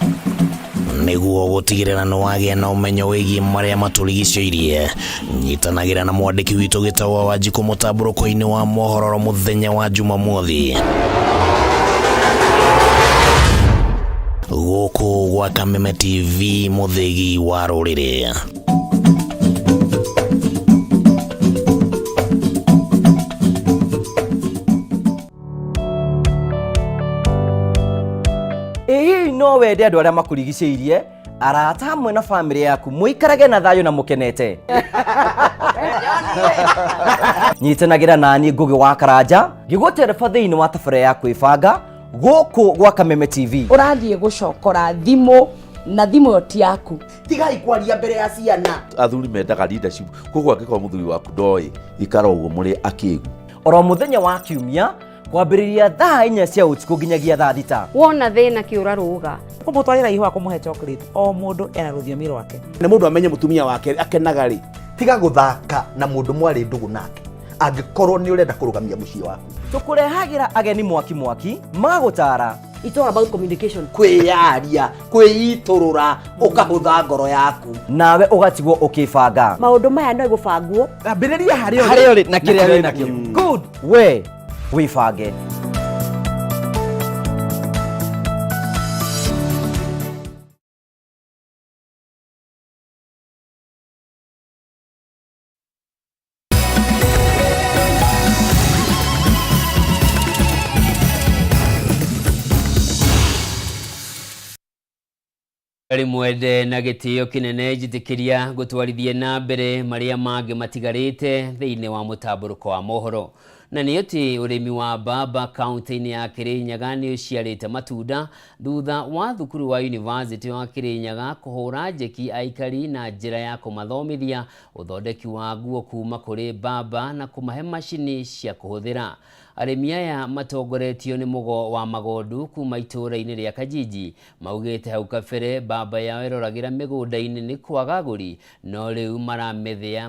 Speaker 24: Nĩguo gũtigĩrĩra nĩ wagĩa na ũmenyo wĩgiĩ marĩa matũrigicĩirie, nyitanagĩra na mwandĩki witũ Gĩtaũ wa Wanjikũ mũtambũrũko-inĩ wa mohoro mũthenya wa Jumamothi gũkũ gwa Kameme TV, mũthĩgi wa rũrĩrĩ.
Speaker 29: Ĩ hihi no wende andũ arĩa makũrigicĩirie, arata hamwe na bamĩrĩ yaku mũikarage na thayũ na mũkenete? Nyitanagĩra nani Ngũgĩ wa Karanja ngĩgũtereba thĩinĩ wa tabarĩra ya kwĩbanga gũkũ gwa Kameme TV.
Speaker 30: Ũrathiĩ gũcokora thimũ na thimũ ĩyo ti yaku.
Speaker 31: Tigai kwaria mbere ya ciana.
Speaker 32: Athuri mendaga leadership, koguo angĩkorwo mũthuri waku ndoĩ, ikara ũguo mũrĩ akĩgu.
Speaker 29: Oro mũthenya wa kiumia kwambĩrĩria thaa 4 cia ũtukũ nginyagia thaa 6.
Speaker 33: Wona thĩna kĩũra rũga.
Speaker 34: Kũmũtwarĩra ihũa, kũmũhe chocolate, o mũndũ ena rũthiomi rwake.
Speaker 31: Nĩ mũndũ amenye mũtumia wake akenaga rĩ. Tiga gũthaka na mũndũ mwarĩ ndũgũ nake angĩkorwo nĩ ũrenda kũrũgamia mũciĩ waku.
Speaker 29: Tũkũrehagĩra ageni mwaki mwaki magũtara.
Speaker 33: It's all about communication.
Speaker 31: Kwĩyaria, kwĩitũrũra, ũkahũtha ngoro yaku.
Speaker 29: Nawe ũgatigwo ũkĩbanga.
Speaker 33: Maũndũ maya no gũbangwo.
Speaker 31: Ambĩrĩria harĩa ũrĩ.
Speaker 29: Harĩa ũrĩ na kĩrĩa wĩ nakĩo. Good. We wĩbange.
Speaker 2: Mwende na gĩtĩo kĩnene, njĩtĩkĩria gũtwarithie na mbere marĩa mangĩ matigarĩte thĩinĩ wa mũtambũrũko wa mohoro. Na nĩ atĩ ũrĩmi wa mbamba kaunti-inĩ ya Kirinyaga nĩ ũciarĩte matunda thutha wa thukuru wa University wa Kirinyaga kũhũra njeki aikari na njĩra ya kũmathomithia ũthondeki wa nguo kuma kũrĩ mbamba na kũmahe macini cia kũhũthĩra. Arĩmi aya matongoretio nĩ Mũgo wa Magondu kuma itũũra-inĩ rĩa Kajiji maugĩte hau kabere mbamba yao ĩroragĩra mĩgũnda-inĩ nĩ kwaga agũri, no rĩu maramĩthĩa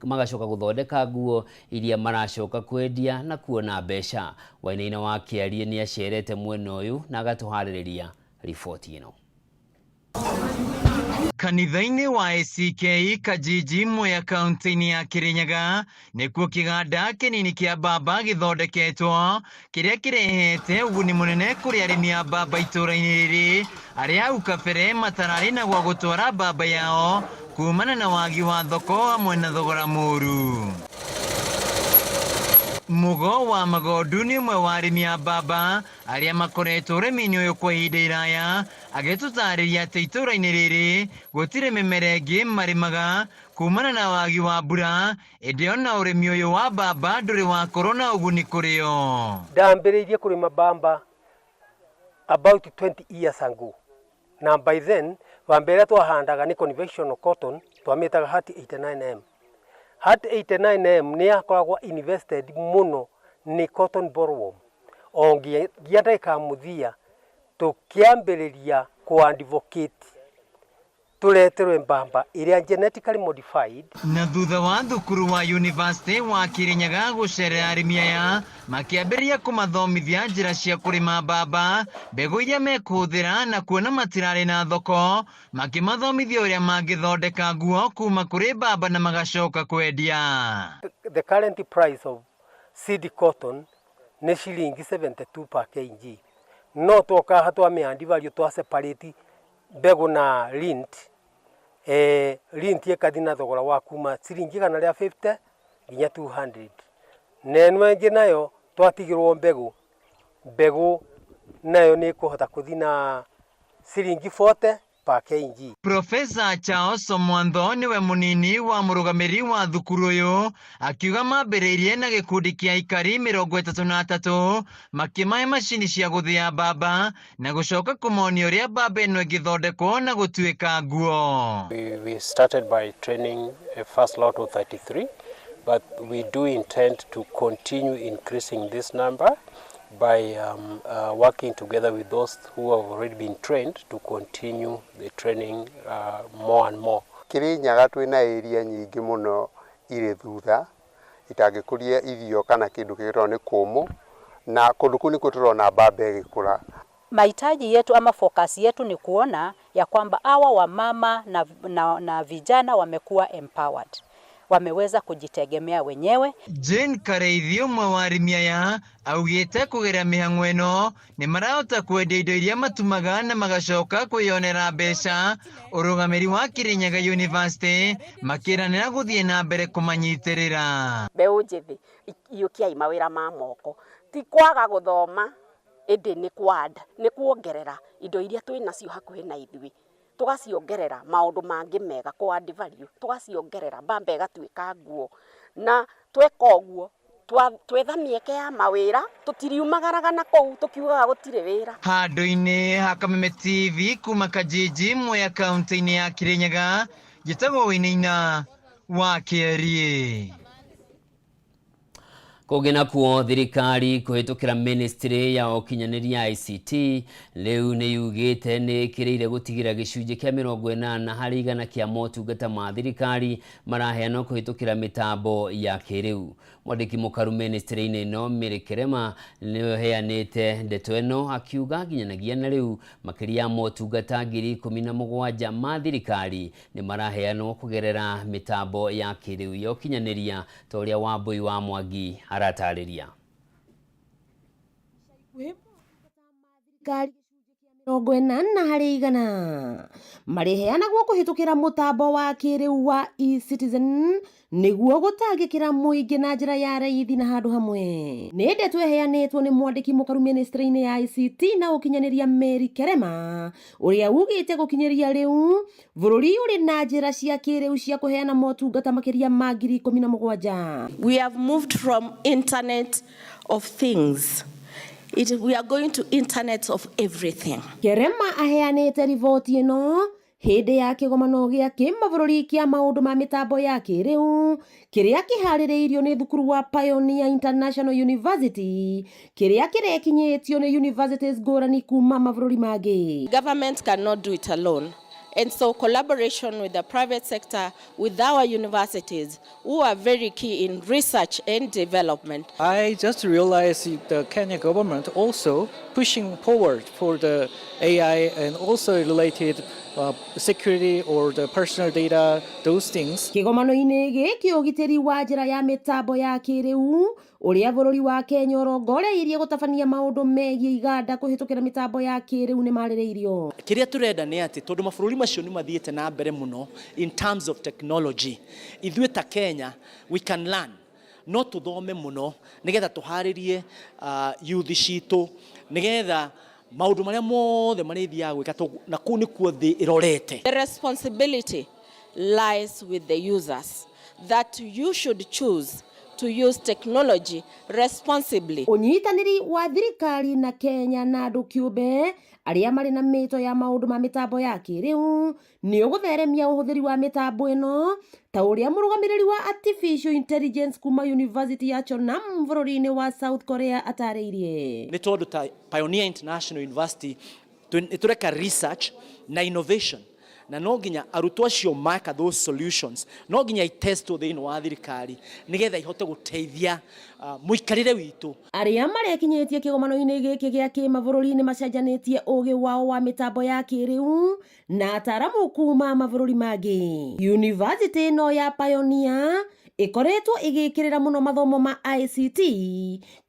Speaker 2: magacoka gũthondeka nguo iria maracoka kwendia na kuona mbeca. Wainaina wa Kĩarie nĩ acerete mwena ũyũ na agatũharĩrĩria riboti ĩno.
Speaker 1: Kanitha-inĩ wa ACK Kajiji Mwea kaunti-inĩ ya Kirinyaga nĩkuo kĩganda kĩnini kĩa mbamba gĩthondeketwo kĩrĩa kĩrehete ũguni mũnene kũrĩ arĩmi a mbamba itũũra-inĩ rĩrĩ arĩa hau kabere matararĩ na gwa gũtwara mbamba yao kumana na wagi wa thoko hamwe na thogora mũru. Mũgo wa Magondu nĩ ũmwe wa arĩmi a mbamba arĩa makoretwo ũrĩmi-inĩ ũyũ kwa ihinda iraya, agĩtũtarĩria atĩ itũũra-inĩ rĩrĩ gũtirĩ mĩmera ĩngĩ marĩmaga kumana na wagi wa mbura, ĩndĩ ona ũrĩmi ũyũ wa mbamba ndũrĩ wakorwo na ũguni kũrĩ o.
Speaker 3: Ndambĩrĩirie kũrĩma mbamba about 20 years ago, na by then mbamba ĩrĩa twahandaga nĩ conventional cotton, twamĩtaga Hati 89M. Hati 89M nĩ yakoragwo invested mũno nĩ cotton bollworm o nginya ndagĩka ya mũthia tũkĩambĩrĩria kũ advocate tũreterwe mbamba ĩrĩa genetically modified.
Speaker 1: Na thutha wa thukuru wa University wa Kirinyaga gũcerera arĩmi aya makĩambĩrĩria kũmathomithia njĩra cia kũrĩma mbamba, mbegũ iria mekũhũthĩra na kuona matirarĩ na thoko, makĩmathomithia ũrĩa mangĩthondeka nguo kuma kũrĩ mbamba na magacoka kwendia.
Speaker 3: The current price of seed cotton nĩ ciringi 72 per kg. No twoka haha twamĩ value twa separate mbegũ na lint, lint ĩkathi na thogora wa kuma ciringi 150 nginya 200. Na ĩno ĩngĩ nayo twatigĩrwo mbegũ, mbegũ nayo nĩ ĩkũhota kũthi na ciringi 40 per kg.
Speaker 1: Profesa Charles Omwandho niwe munini wa mũrũgamĩrĩri wa thukuru ũyũ akiuga mambĩrĩirie na gĩkundi kĩa aikari 33 makĩmahe macini cia gũthĩa mbamba na gũcoka kũmonia ũrĩa mbamba ĩno ĩngĩthondekwo na gũtuĩka nguo.
Speaker 5: We started by training a first lot of 33, but we do intend to continue increasing this number by working together with those who have already been trained to continue the training more and more.
Speaker 7: Kirinyaga twĩna area nyingĩ mũno irĩ thutha itangĩkũria irio kana kĩndũ kĩgĩtagwo nĩ kũmũ, na kũndũ kũu nĩkuo tũrona mbamba ĩgĩkũra.
Speaker 8: Mahitaji yetu ama focus yetu ni kuona ya kwamba hawa wamama na vijana wamekuwa empowered, wameweza kujitegemea wenyewe.
Speaker 1: Jane Kareithi ũmwe wa arĩmi aya augĩte kũgerera mĩhang'o ĩno nĩ marahota kwendia indo iria matumaga na magacoka kwĩyonera mbeca. Ũrũgamĩri wa Kirinyaga University makĩranĩra gũthiĩ na mbere kũmanyitĩrĩra.
Speaker 12: Mbeũ njĩthĩ iyũkiai mawĩra ma moko, ti kwaga gũthoma ĩndĩ nĩ kwanda, nĩ kuongerera indo iria twĩ nacio hakuhĩ na ithuĩ, tugaciongerera maũndũ mangĩ mega, kũ add value, tugaciongerera mbamba ĩgatuĩka nguo, na tweka ũguo twetha mĩeke ya mawĩra, tũtiriumagaraga na kũu tũkiugaga gũtirĩ wĩra.
Speaker 1: Handũ-inĩ ha Kameme TV kuma Kajiji Mwea kaunti-inĩ ya Kirinyaga, njĩtagwo Wainaina wa Kĩeriĩ.
Speaker 2: Kũngĩ nakuo thirikari kũhĩtũkĩra ministry ya ũkinyanĩria ICT rĩu nĩ yugĩte nĩ ĩkĩrĩire gũtigĩra gĩcunjĩ kĩa 80% kĩa motungata ma thirikari maraheanwo kũhĩtũkĩra mĩtambo ya kĩrĩu. Mwandĩki mũkaru ministry-inĩ ĩno Mary Kerema nĩwe ũheanĩte ndeto ĩno akiuga nginyanagia na rĩu makĩria ya motungata 17,000 ma thirikari nĩ maraheanwo kũgerera mĩtambo ya kĩrĩu ya ũkinyanĩria ta ũrĩa Wambui wa Mwangi aratarĩria.
Speaker 4: 80% marĩheanagwo kũhĩtũkĩra mũtambo wa kĩrĩu wa eCitizen nĩguo gũtangĩkĩra mũingĩ na njĩra ya raithi na handũ hamwe. Nĩ ndeto ĩheanĩtwo nĩ mwandĩki mũkaru ministry-inĩ ya ICT na ũkinyanĩria Mary Kerema ũrĩa ugĩte gũkinyĩria rĩu bũrũri ũrĩ na njĩra cia kĩrĩu cia kũheana motungata makĩria ma 17,000.
Speaker 6: We have moved from Internet of Things. We are going to Internet of Everything.
Speaker 4: Kerema aheanĩte riboti ĩno hĩndĩ ya kĩgomano gĩa kĩmabũrũri kĩa maũndũ ma mĩtambo ya kĩrĩu kĩrĩa kĩharĩrĩirio nĩ thukuru wa Pioneer International University kĩrĩa kĩrekinyĩtio nĩ universities ngũrani kuma mabũrũri mangĩ.
Speaker 6: Government cannot do it alone. And so collaboration with the private sector, with our universities, who are very key in research and development.
Speaker 11: I just realized the Kenya government also pushing forward for the AI and also related security or the personal data, those things.
Speaker 4: Kĩgomano-inĩ gĩkĩ ũgitĩri wa njĩra ya mĩtambo ya kĩrĩu ũrĩa bũrũri wa Kenya ũrongoreirie gũtabania maũndũ megiĩ iganda kũhĩtũkĩra mĩtambo ya kĩrĩu nĩ marĩrĩirio.
Speaker 13: Kĩrĩa tũrenda nĩ atĩ tondũ mabũrũri macio nĩ mathiĩte na mbere mũno in terms of technology, ithuĩ ta Kenya we can learn, no tũthome mũno nĩgetha tũharĩrie youth citũ nĩgetha maũndũ marĩa mothe marĩthiaga gwĩka na kũu nĩkuo thĩ ĩrorete.
Speaker 6: The responsibility lies with the users, that you should choose to use technology responsibly.
Speaker 4: Ũnyitanĩri wa thirikari na Kenya na andũ kĩũmbe arĩa marĩ na mĩto ya maũndũ ma mĩtambo ya kĩrĩu nĩ ũgũtheremia ũhũthĩri wa mĩtambo ĩno ta ũrĩa mũrũgamĩrĩri wa artificial intelligence kuma University ya Chonnam bũrũri-inĩ wa South Korea atarĩirie.
Speaker 13: Nĩ tondũ ta Pioneer International University nĩ tũreka research na innovation, na no nginya arutwo acio maka those solutions no nginya itestwo thĩinĩ wa thirikari nĩgetha ihote gũteithia mũikarĩre witũ.
Speaker 4: Arĩa marekinyĩtie kĩgomano-inĩ gĩkĩ gĩa kĩmabũrũri nĩ macenjanĩtie ũgĩ wao wa mĩtambo ya kĩrĩu na ataramu kuma mabũrũri mangĩ. University ĩno ya Pioneer ĩkoretwo ĩgĩkĩrĩra mũno mathomo ma ICT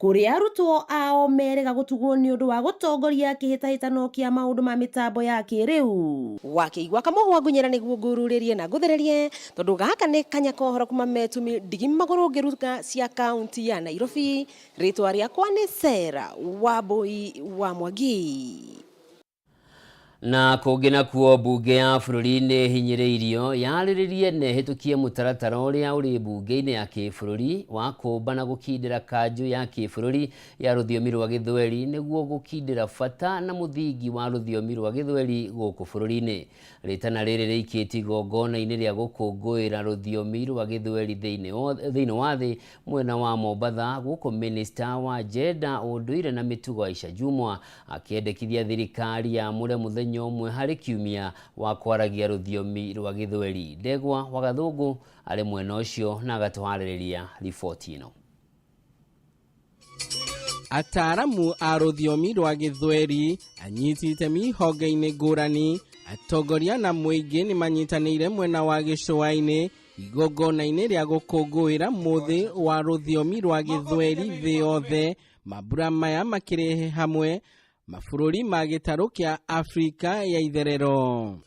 Speaker 4: kũrĩa arutwo ao merĩga gũtugwo nĩ ũndũ wa gũtongoria kĩhĩtahĩtano kĩa maũndũ ma mĩtambo ya kĩrĩu. Wakĩigua kamũhwa ngunyĩra nĩguo ngururĩrie na ngũthererie tondũ gaka nĩ kanya kohoro kuma metumi ndigi magũrũ ngĩruga cia kaunti ya Nairobi. Rĩtwa rĩakwa nĩ Sarah Wambui wa Mwangi.
Speaker 2: Na kũngĩ nakuo mbunge ya bũrũri nĩ hinyĩrĩirio yarĩrĩrie na ĩhĩtũkie mũtaratara ũrĩa ũrĩ mbunge-inĩ ya kĩbũrũri wa kũmba na gũkindĩra kanjũ ya kĩbũrũri ya rũthiomi rwa Gĩthweri nĩguo gũkindĩra bata na mũthingi wa rũthiomi rwa Gĩthweri gũkũ bũrũri-inĩ. Rĩtana rĩrĩ rĩikĩtio igongona-inĩ rĩa gũkũngũĩra rũthiomi rwa Gĩthweri thĩinĩ wa thĩ mwena wa Mombatha gũkũ minista wa Gender, ũndũire na mĩtugo Aisha Jumwa akĩendekithia thirikari yamũre mũthenya ũmwe harĩ kiumia wa kwaragia rũthiomi rwa Gĩthweri. Ndegwa wa Gathũngũ arĩ mwena ũcio na agatũharĩrĩria riboti ĩno.
Speaker 14: Ataaramu a rũthiomi rwa Gĩthweri, anyiti itemi honge-inĩ ngũrani, atongoria na mũingĩ nĩ manyitanĩire mwena wa gĩcũa-inĩ igongona-inĩ rĩa gũkũngũĩra mũthĩ wa rũthiomi rwa Gĩthweri thĩ yothe. Mambura maya makĩrehe hamwe mabũrũri ma gĩtarũ kĩa Afrika ya itherero.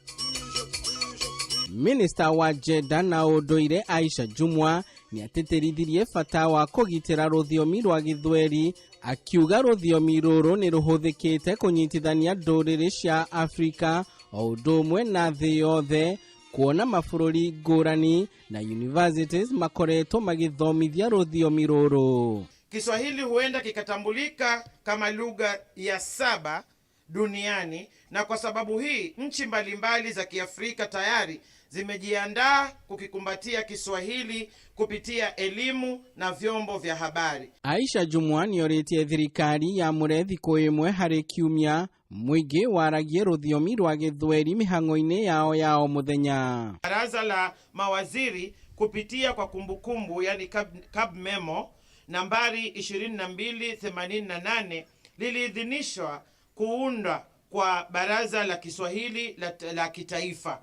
Speaker 14: Minista wa Gender na ũndũire Aisha Jumwa nĩ atĩtĩrithirie bata wa kũgitĩra rũthiomi rwa Gĩthweri, akiuga rũthiomi rũrũ nĩ rũhũthĩkĩte kũnyitithania ndũrĩrĩ cia Afrika o ũndũ ũmwe na thĩ yothe, kuona mabũrũri ngũrani na universities makoretwo magĩthomithia rũthiomi rũrũ.
Speaker 15: Kiswahili huenda kikatambulika kama lugha ya 7 duniani, na kwa sababu hii nchi mbalimbali za Kiafrika tayari zimejiandaa kukikumbatia Kiswahili kupitia elimu na vyombo vya habari.
Speaker 14: Aisha Jumwa nĩorĩtie thirikari yamũre thikũ ĩmwe harĩ kiumia mũingĩ waragie rũthiomi rwa Gĩthweri mĩhang'o-inĩ yao ya o mũthenya.
Speaker 15: Baraza la mawaziri kupitia kwa kumbukumbu, yani cab memo nambari 2288 liliidhinishwa kuundwa kwa Baraza la Kiswahili la Kitaifa.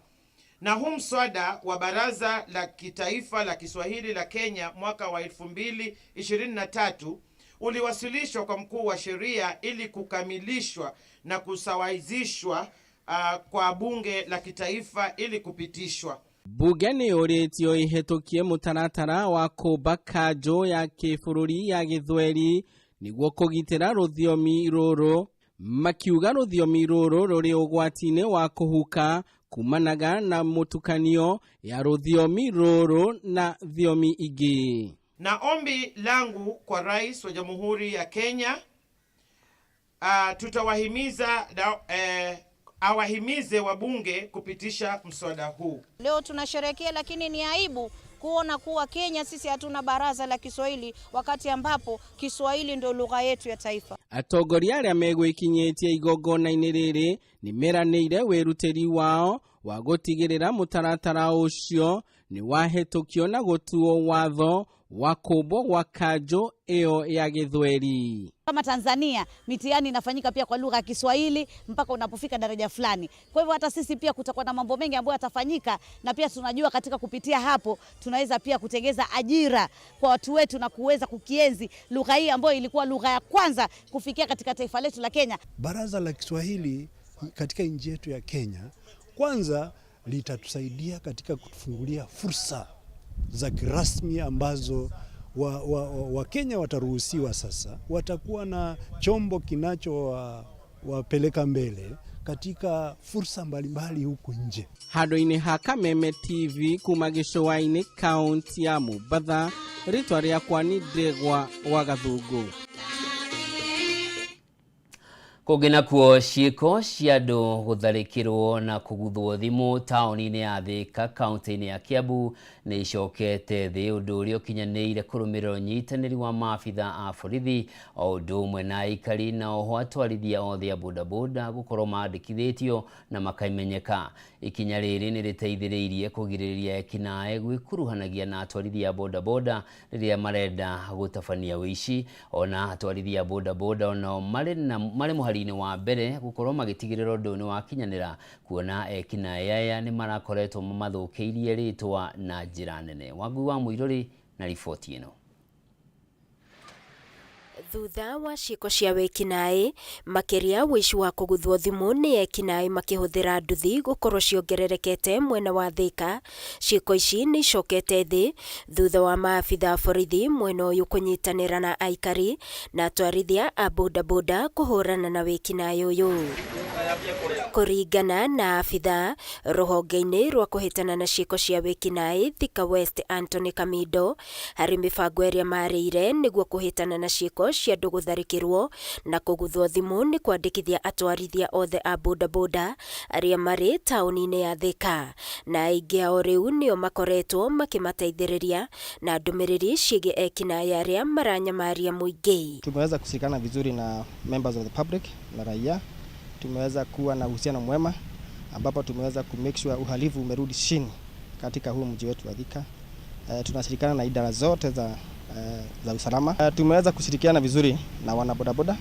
Speaker 15: Na huu mswada wa Baraza la Kitaifa la Kiswahili la Kenya mwaka wa 2023 uliwasilishwa kwa mkuu wa sheria ili kukamilishwa na kusawazishwa kwa bunge la kitaifa ili kupitishwa.
Speaker 14: Bunge nĩ yũrĩtio ĩhetũkie mũtaratara wa kũmba kanjũ ya kĩbũrũri ya gĩthweri nĩguo kũgitĩra rũthiomi rũrũ, makiuga rũthiomi rũrũ rũrĩ ũgwati-inĩ wa kũhuka kumanaga na mũtukanio ya rũthiomi rũrũ na thiomi ingĩ.
Speaker 15: Na ombi langu kwa Rais wa Jamhuri ya Kenya, tutawahimiza awahimize wabunge kupitisha mswada huu.
Speaker 9: Leo tunasherehekea, lakini ni aibu kuona kuwa Kenya sisi hatuna baraza la Kiswahili wakati ambapo Kiswahili ndio lugha yetu ya taifa.
Speaker 14: Atongoria arĩa megwĩkinyĩtie igongona-inĩ rĩrĩ nĩ meranĩire wĩrutĩri wao wa gũtigĩrĩra mũtaratara ũcio nĩ wahĩtũkio na gũtuo watho wa kũmbwo gwa kanjũ ĩyo ya gĩthweri.
Speaker 10: Kama Tanzania mitihani inafanyika pia kwa lugha ya Kiswahili mpaka unapofika daraja fulani. Kwa hivyo hata sisi pia kutakuwa na mambo mengi ambayo yatafanyika, na pia tunajua katika kupitia hapo tunaweza pia kutengeza ajira kwa watu wetu na kuweza kukienzi lugha hii ambayo ilikuwa lugha ya kwanza kufikia katika taifa letu la Kenya.
Speaker 16: Baraza la Kiswahili katika nchi yetu ya Kenya kwanza litatusaidia katika kutufungulia fursa za kirasmi ambazo Wakenya wataruhusiwa sasa, watakuwa na chombo kinacho wapeleka mbele katika fursa mbalimbali huku nje.
Speaker 14: Handũ-inĩ ha Kameme TV kuma gĩcũa-inĩ kaunti ya Mombatha, rĩtwa rĩakwa nĩ Ndegwa wa Gathũngũ.
Speaker 2: Kũngĩ nakuo, ciĩko cia andũ gũtharĩkĩrwo na kũguthwo thimũ taũni-inĩ ya Thĩka kaunti-inĩ ya Kiambu nĩ icokete thĩ, ũndũ ũrĩa ũkinyanĩire kũrũmĩrĩra ũnyitanĩri wa maabitha a borithi o ũndũ ũmwe na aikari na oho atwarithia othe a bodaboda gũkorwo mandĩkithĩtio na makamenyeka. Ikinya rĩrĩ nĩ rĩteithĩrĩirie kũgirĩrĩria ekinaĩ gwĩkuruhanagia na atwarithia a bodaboda rĩrĩa marenda gũtabania ũici. Ona atwarithia a bodaboda onao marĩ mũhari-inĩ wa mbere gũkorwo magĩtigĩrĩra ũndũ nĩ wakinyanĩra, kuona ekinaĩ aya nĩ marakoretwo mamathũkĩirie rĩtwa na njĩra nene. Wangui wa Mũirũrĩ na riboti ĩno.
Speaker 17: Thutha wa ciĩko cia wĩkinaĩ makĩria ũici wa kũguthwo thimũ nĩ ekinaĩ makĩhũthĩra nduthi gũkorwo ciongererekete mwena wa Thĩka, ciĩko ici nĩ icokete thĩ thutha wa maabitha a borithi mwena ũyũ kũnyitanĩra na aikari na atwarithia a bodaboda kũhũrana na wĩkinaĩ ũyũ. Kũringana na abitha rũhonge-inĩ rwa kũhĩtana na ciĩko cia wĩkinaĩ Thika West Anthony Kamindo, harĩ mĩbango ĩrĩa marĩire nĩguo kũhĩtana na ciĩko cia andũ gũtharĩkĩrwo na kũguthwo thimũ nĩ kwandĩkithia atwarithia othe a bodaboda arĩa marĩ taũni-inĩ ya Thika, na aingĩ ao rĩu nĩo makoretwo makĩmateithĩrĩria na ndũmĩrĩri ciĩgiĩ ekinaĩ arĩa maranyamaria mũingĩ.
Speaker 18: Tumeweza kushirikiana vizuri na members of the public na raia, tumeweza kuwa na uhusiano mwema ambapo tumeweza ku make sure uhalifu umerudi chini katika huu mji wetu wa Thika. Tunashirikiana na idara zote za usalama. Tumeweza kushirikiana vizuri na wana bodaboda,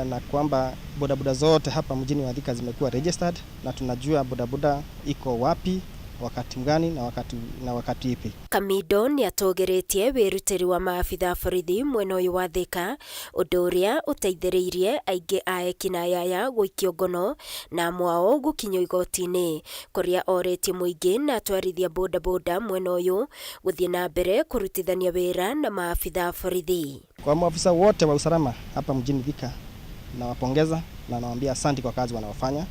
Speaker 18: na kwamba bodaboda zote hapa mjini wa Thika zimekuwa registered na tunajua bodaboda iko wapi, wakati mgani na wakati ipi.
Speaker 17: Kamindo nĩ atogeretie wĩrutĩri wa maabitha borithi mwena ũyũ wa Thika, ũndũ ũrĩa ũteithĩrĩirie aingĩ a ekinaĩ aya gũikio ngono na amwe ao gũkinyio igoti-inĩ, kũrĩa orĩtie mũingĩ na atwarithia bodaboda mwena ũyũ gũthiĩ na mbere kũrutithania wĩra na maabitha borithi.
Speaker 18: Kwa maafisa wote wa usalama hapa mjini Thika nawapongeza na nawaambia asante kwa kazi wanaofanya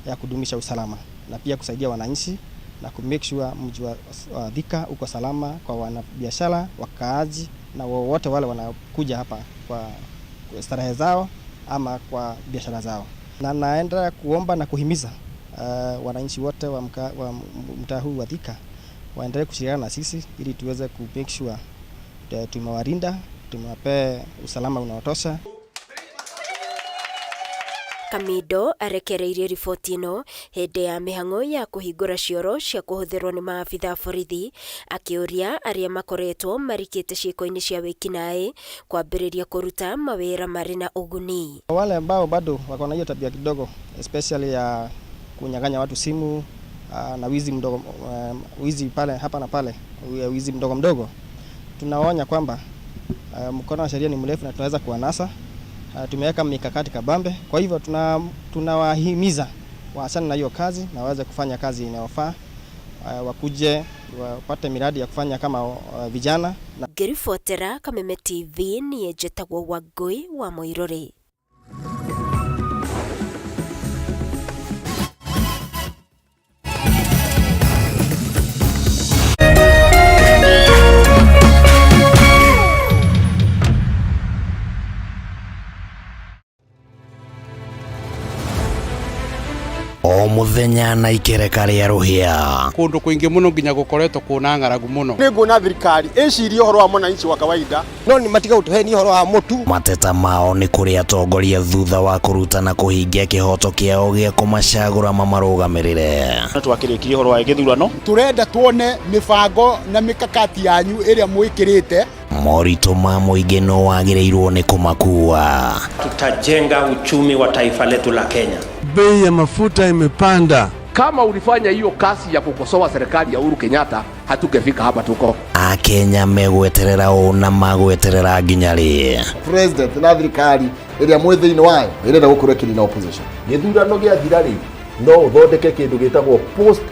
Speaker 18: ya kudumisha usalama na pia kusaidia wananchi na ku make sure mji wa Thika uko salama kwa wanabiashara, wakaaji na wote wale wanakuja hapa kwa starehe zao ama kwa biashara zao. Na naendelea kuomba na kuhimiza wananchi wote wa mtaa huu wa Thika waendelee kushirikiana na sisi ili tuweze ku make sure tumewalinda, tumewapea usalama unaotosha.
Speaker 17: Kamindo arekereirie riboti ĩno hĩndĩ ya mĩhang'o ya kũhingũra cioro cia kũhũthĩrwo nĩ maabitha a borithi, akĩũria arĩa makoretwo marikĩte ciĩko-inĩ cia wĩkinaĩ kwambĩrĩria kũruta mawĩra marĩ na ũguni.
Speaker 18: Wale ambao bado wako na hiyo tabia kidogo especially ya kunyang'anya watu simu na wizi mdogo, wizi pale hapa na pale, wizi mdogo mdogo, tunaonya kwamba Mkono wa sheria ni mrefu na tunaweza kuwanasa. Tumeweka mikakati kabambe. Kwa hivyo tunawahimiza waachane na hiyo kazi na waweze kufanya kazi inayofaa. Wakuje wapate miradi ya kufanya kama vijana.
Speaker 17: Ngĩribotera Kameme TV niĩ njĩtagwo Wangũi wa Mũirũrĩ.
Speaker 19: O muthenya na ikereka rĩa rũhĩa.
Speaker 20: Kundu kwingi muno nginya gukoretwo kuna ng'aragu muno.
Speaker 21: Nĩ nguona thirikari ĩcirie ũhoro wa mwananchi wa kawaida
Speaker 18: no nĩ matiga gũtũhenia ũhoro wa mũtu.
Speaker 19: Mateta mao nĩ kũrĩ atongoria thutha wa kũruta na kũhingia kĩhoto kĩao gĩa kũmacagũra mamarũgamĩrĩre.
Speaker 22: Twakĩrĩkirie ũhoro wa gĩthurano.
Speaker 21: Turenda tuone mĩbango na mikakati yanyu ĩrĩa mwĩkĩrĩte.
Speaker 19: Moritũ ma mũingĩ no wagĩrĩirwo nĩ kũmakua.
Speaker 5: Tutajenga uchumi wa taifa letu la Kenya.
Speaker 23: Bei ya mafuta imepanda.
Speaker 24: Kama ulifanya hiyo kazi ya kukosoa serikali ya Uhuru Kenyatta, hatungefika hapa tuko.
Speaker 19: Akenya megweterera ũ na magweterera nginya rĩ?
Speaker 25: President na thirikari ĩrĩa mwĩ thĩinĩ wayo ĩrenda gũkorwo ĩkĩnina opposition.
Speaker 31: Gĩthurano gĩathira rĩ, no ũthondeke kĩndũ gĩtagwo post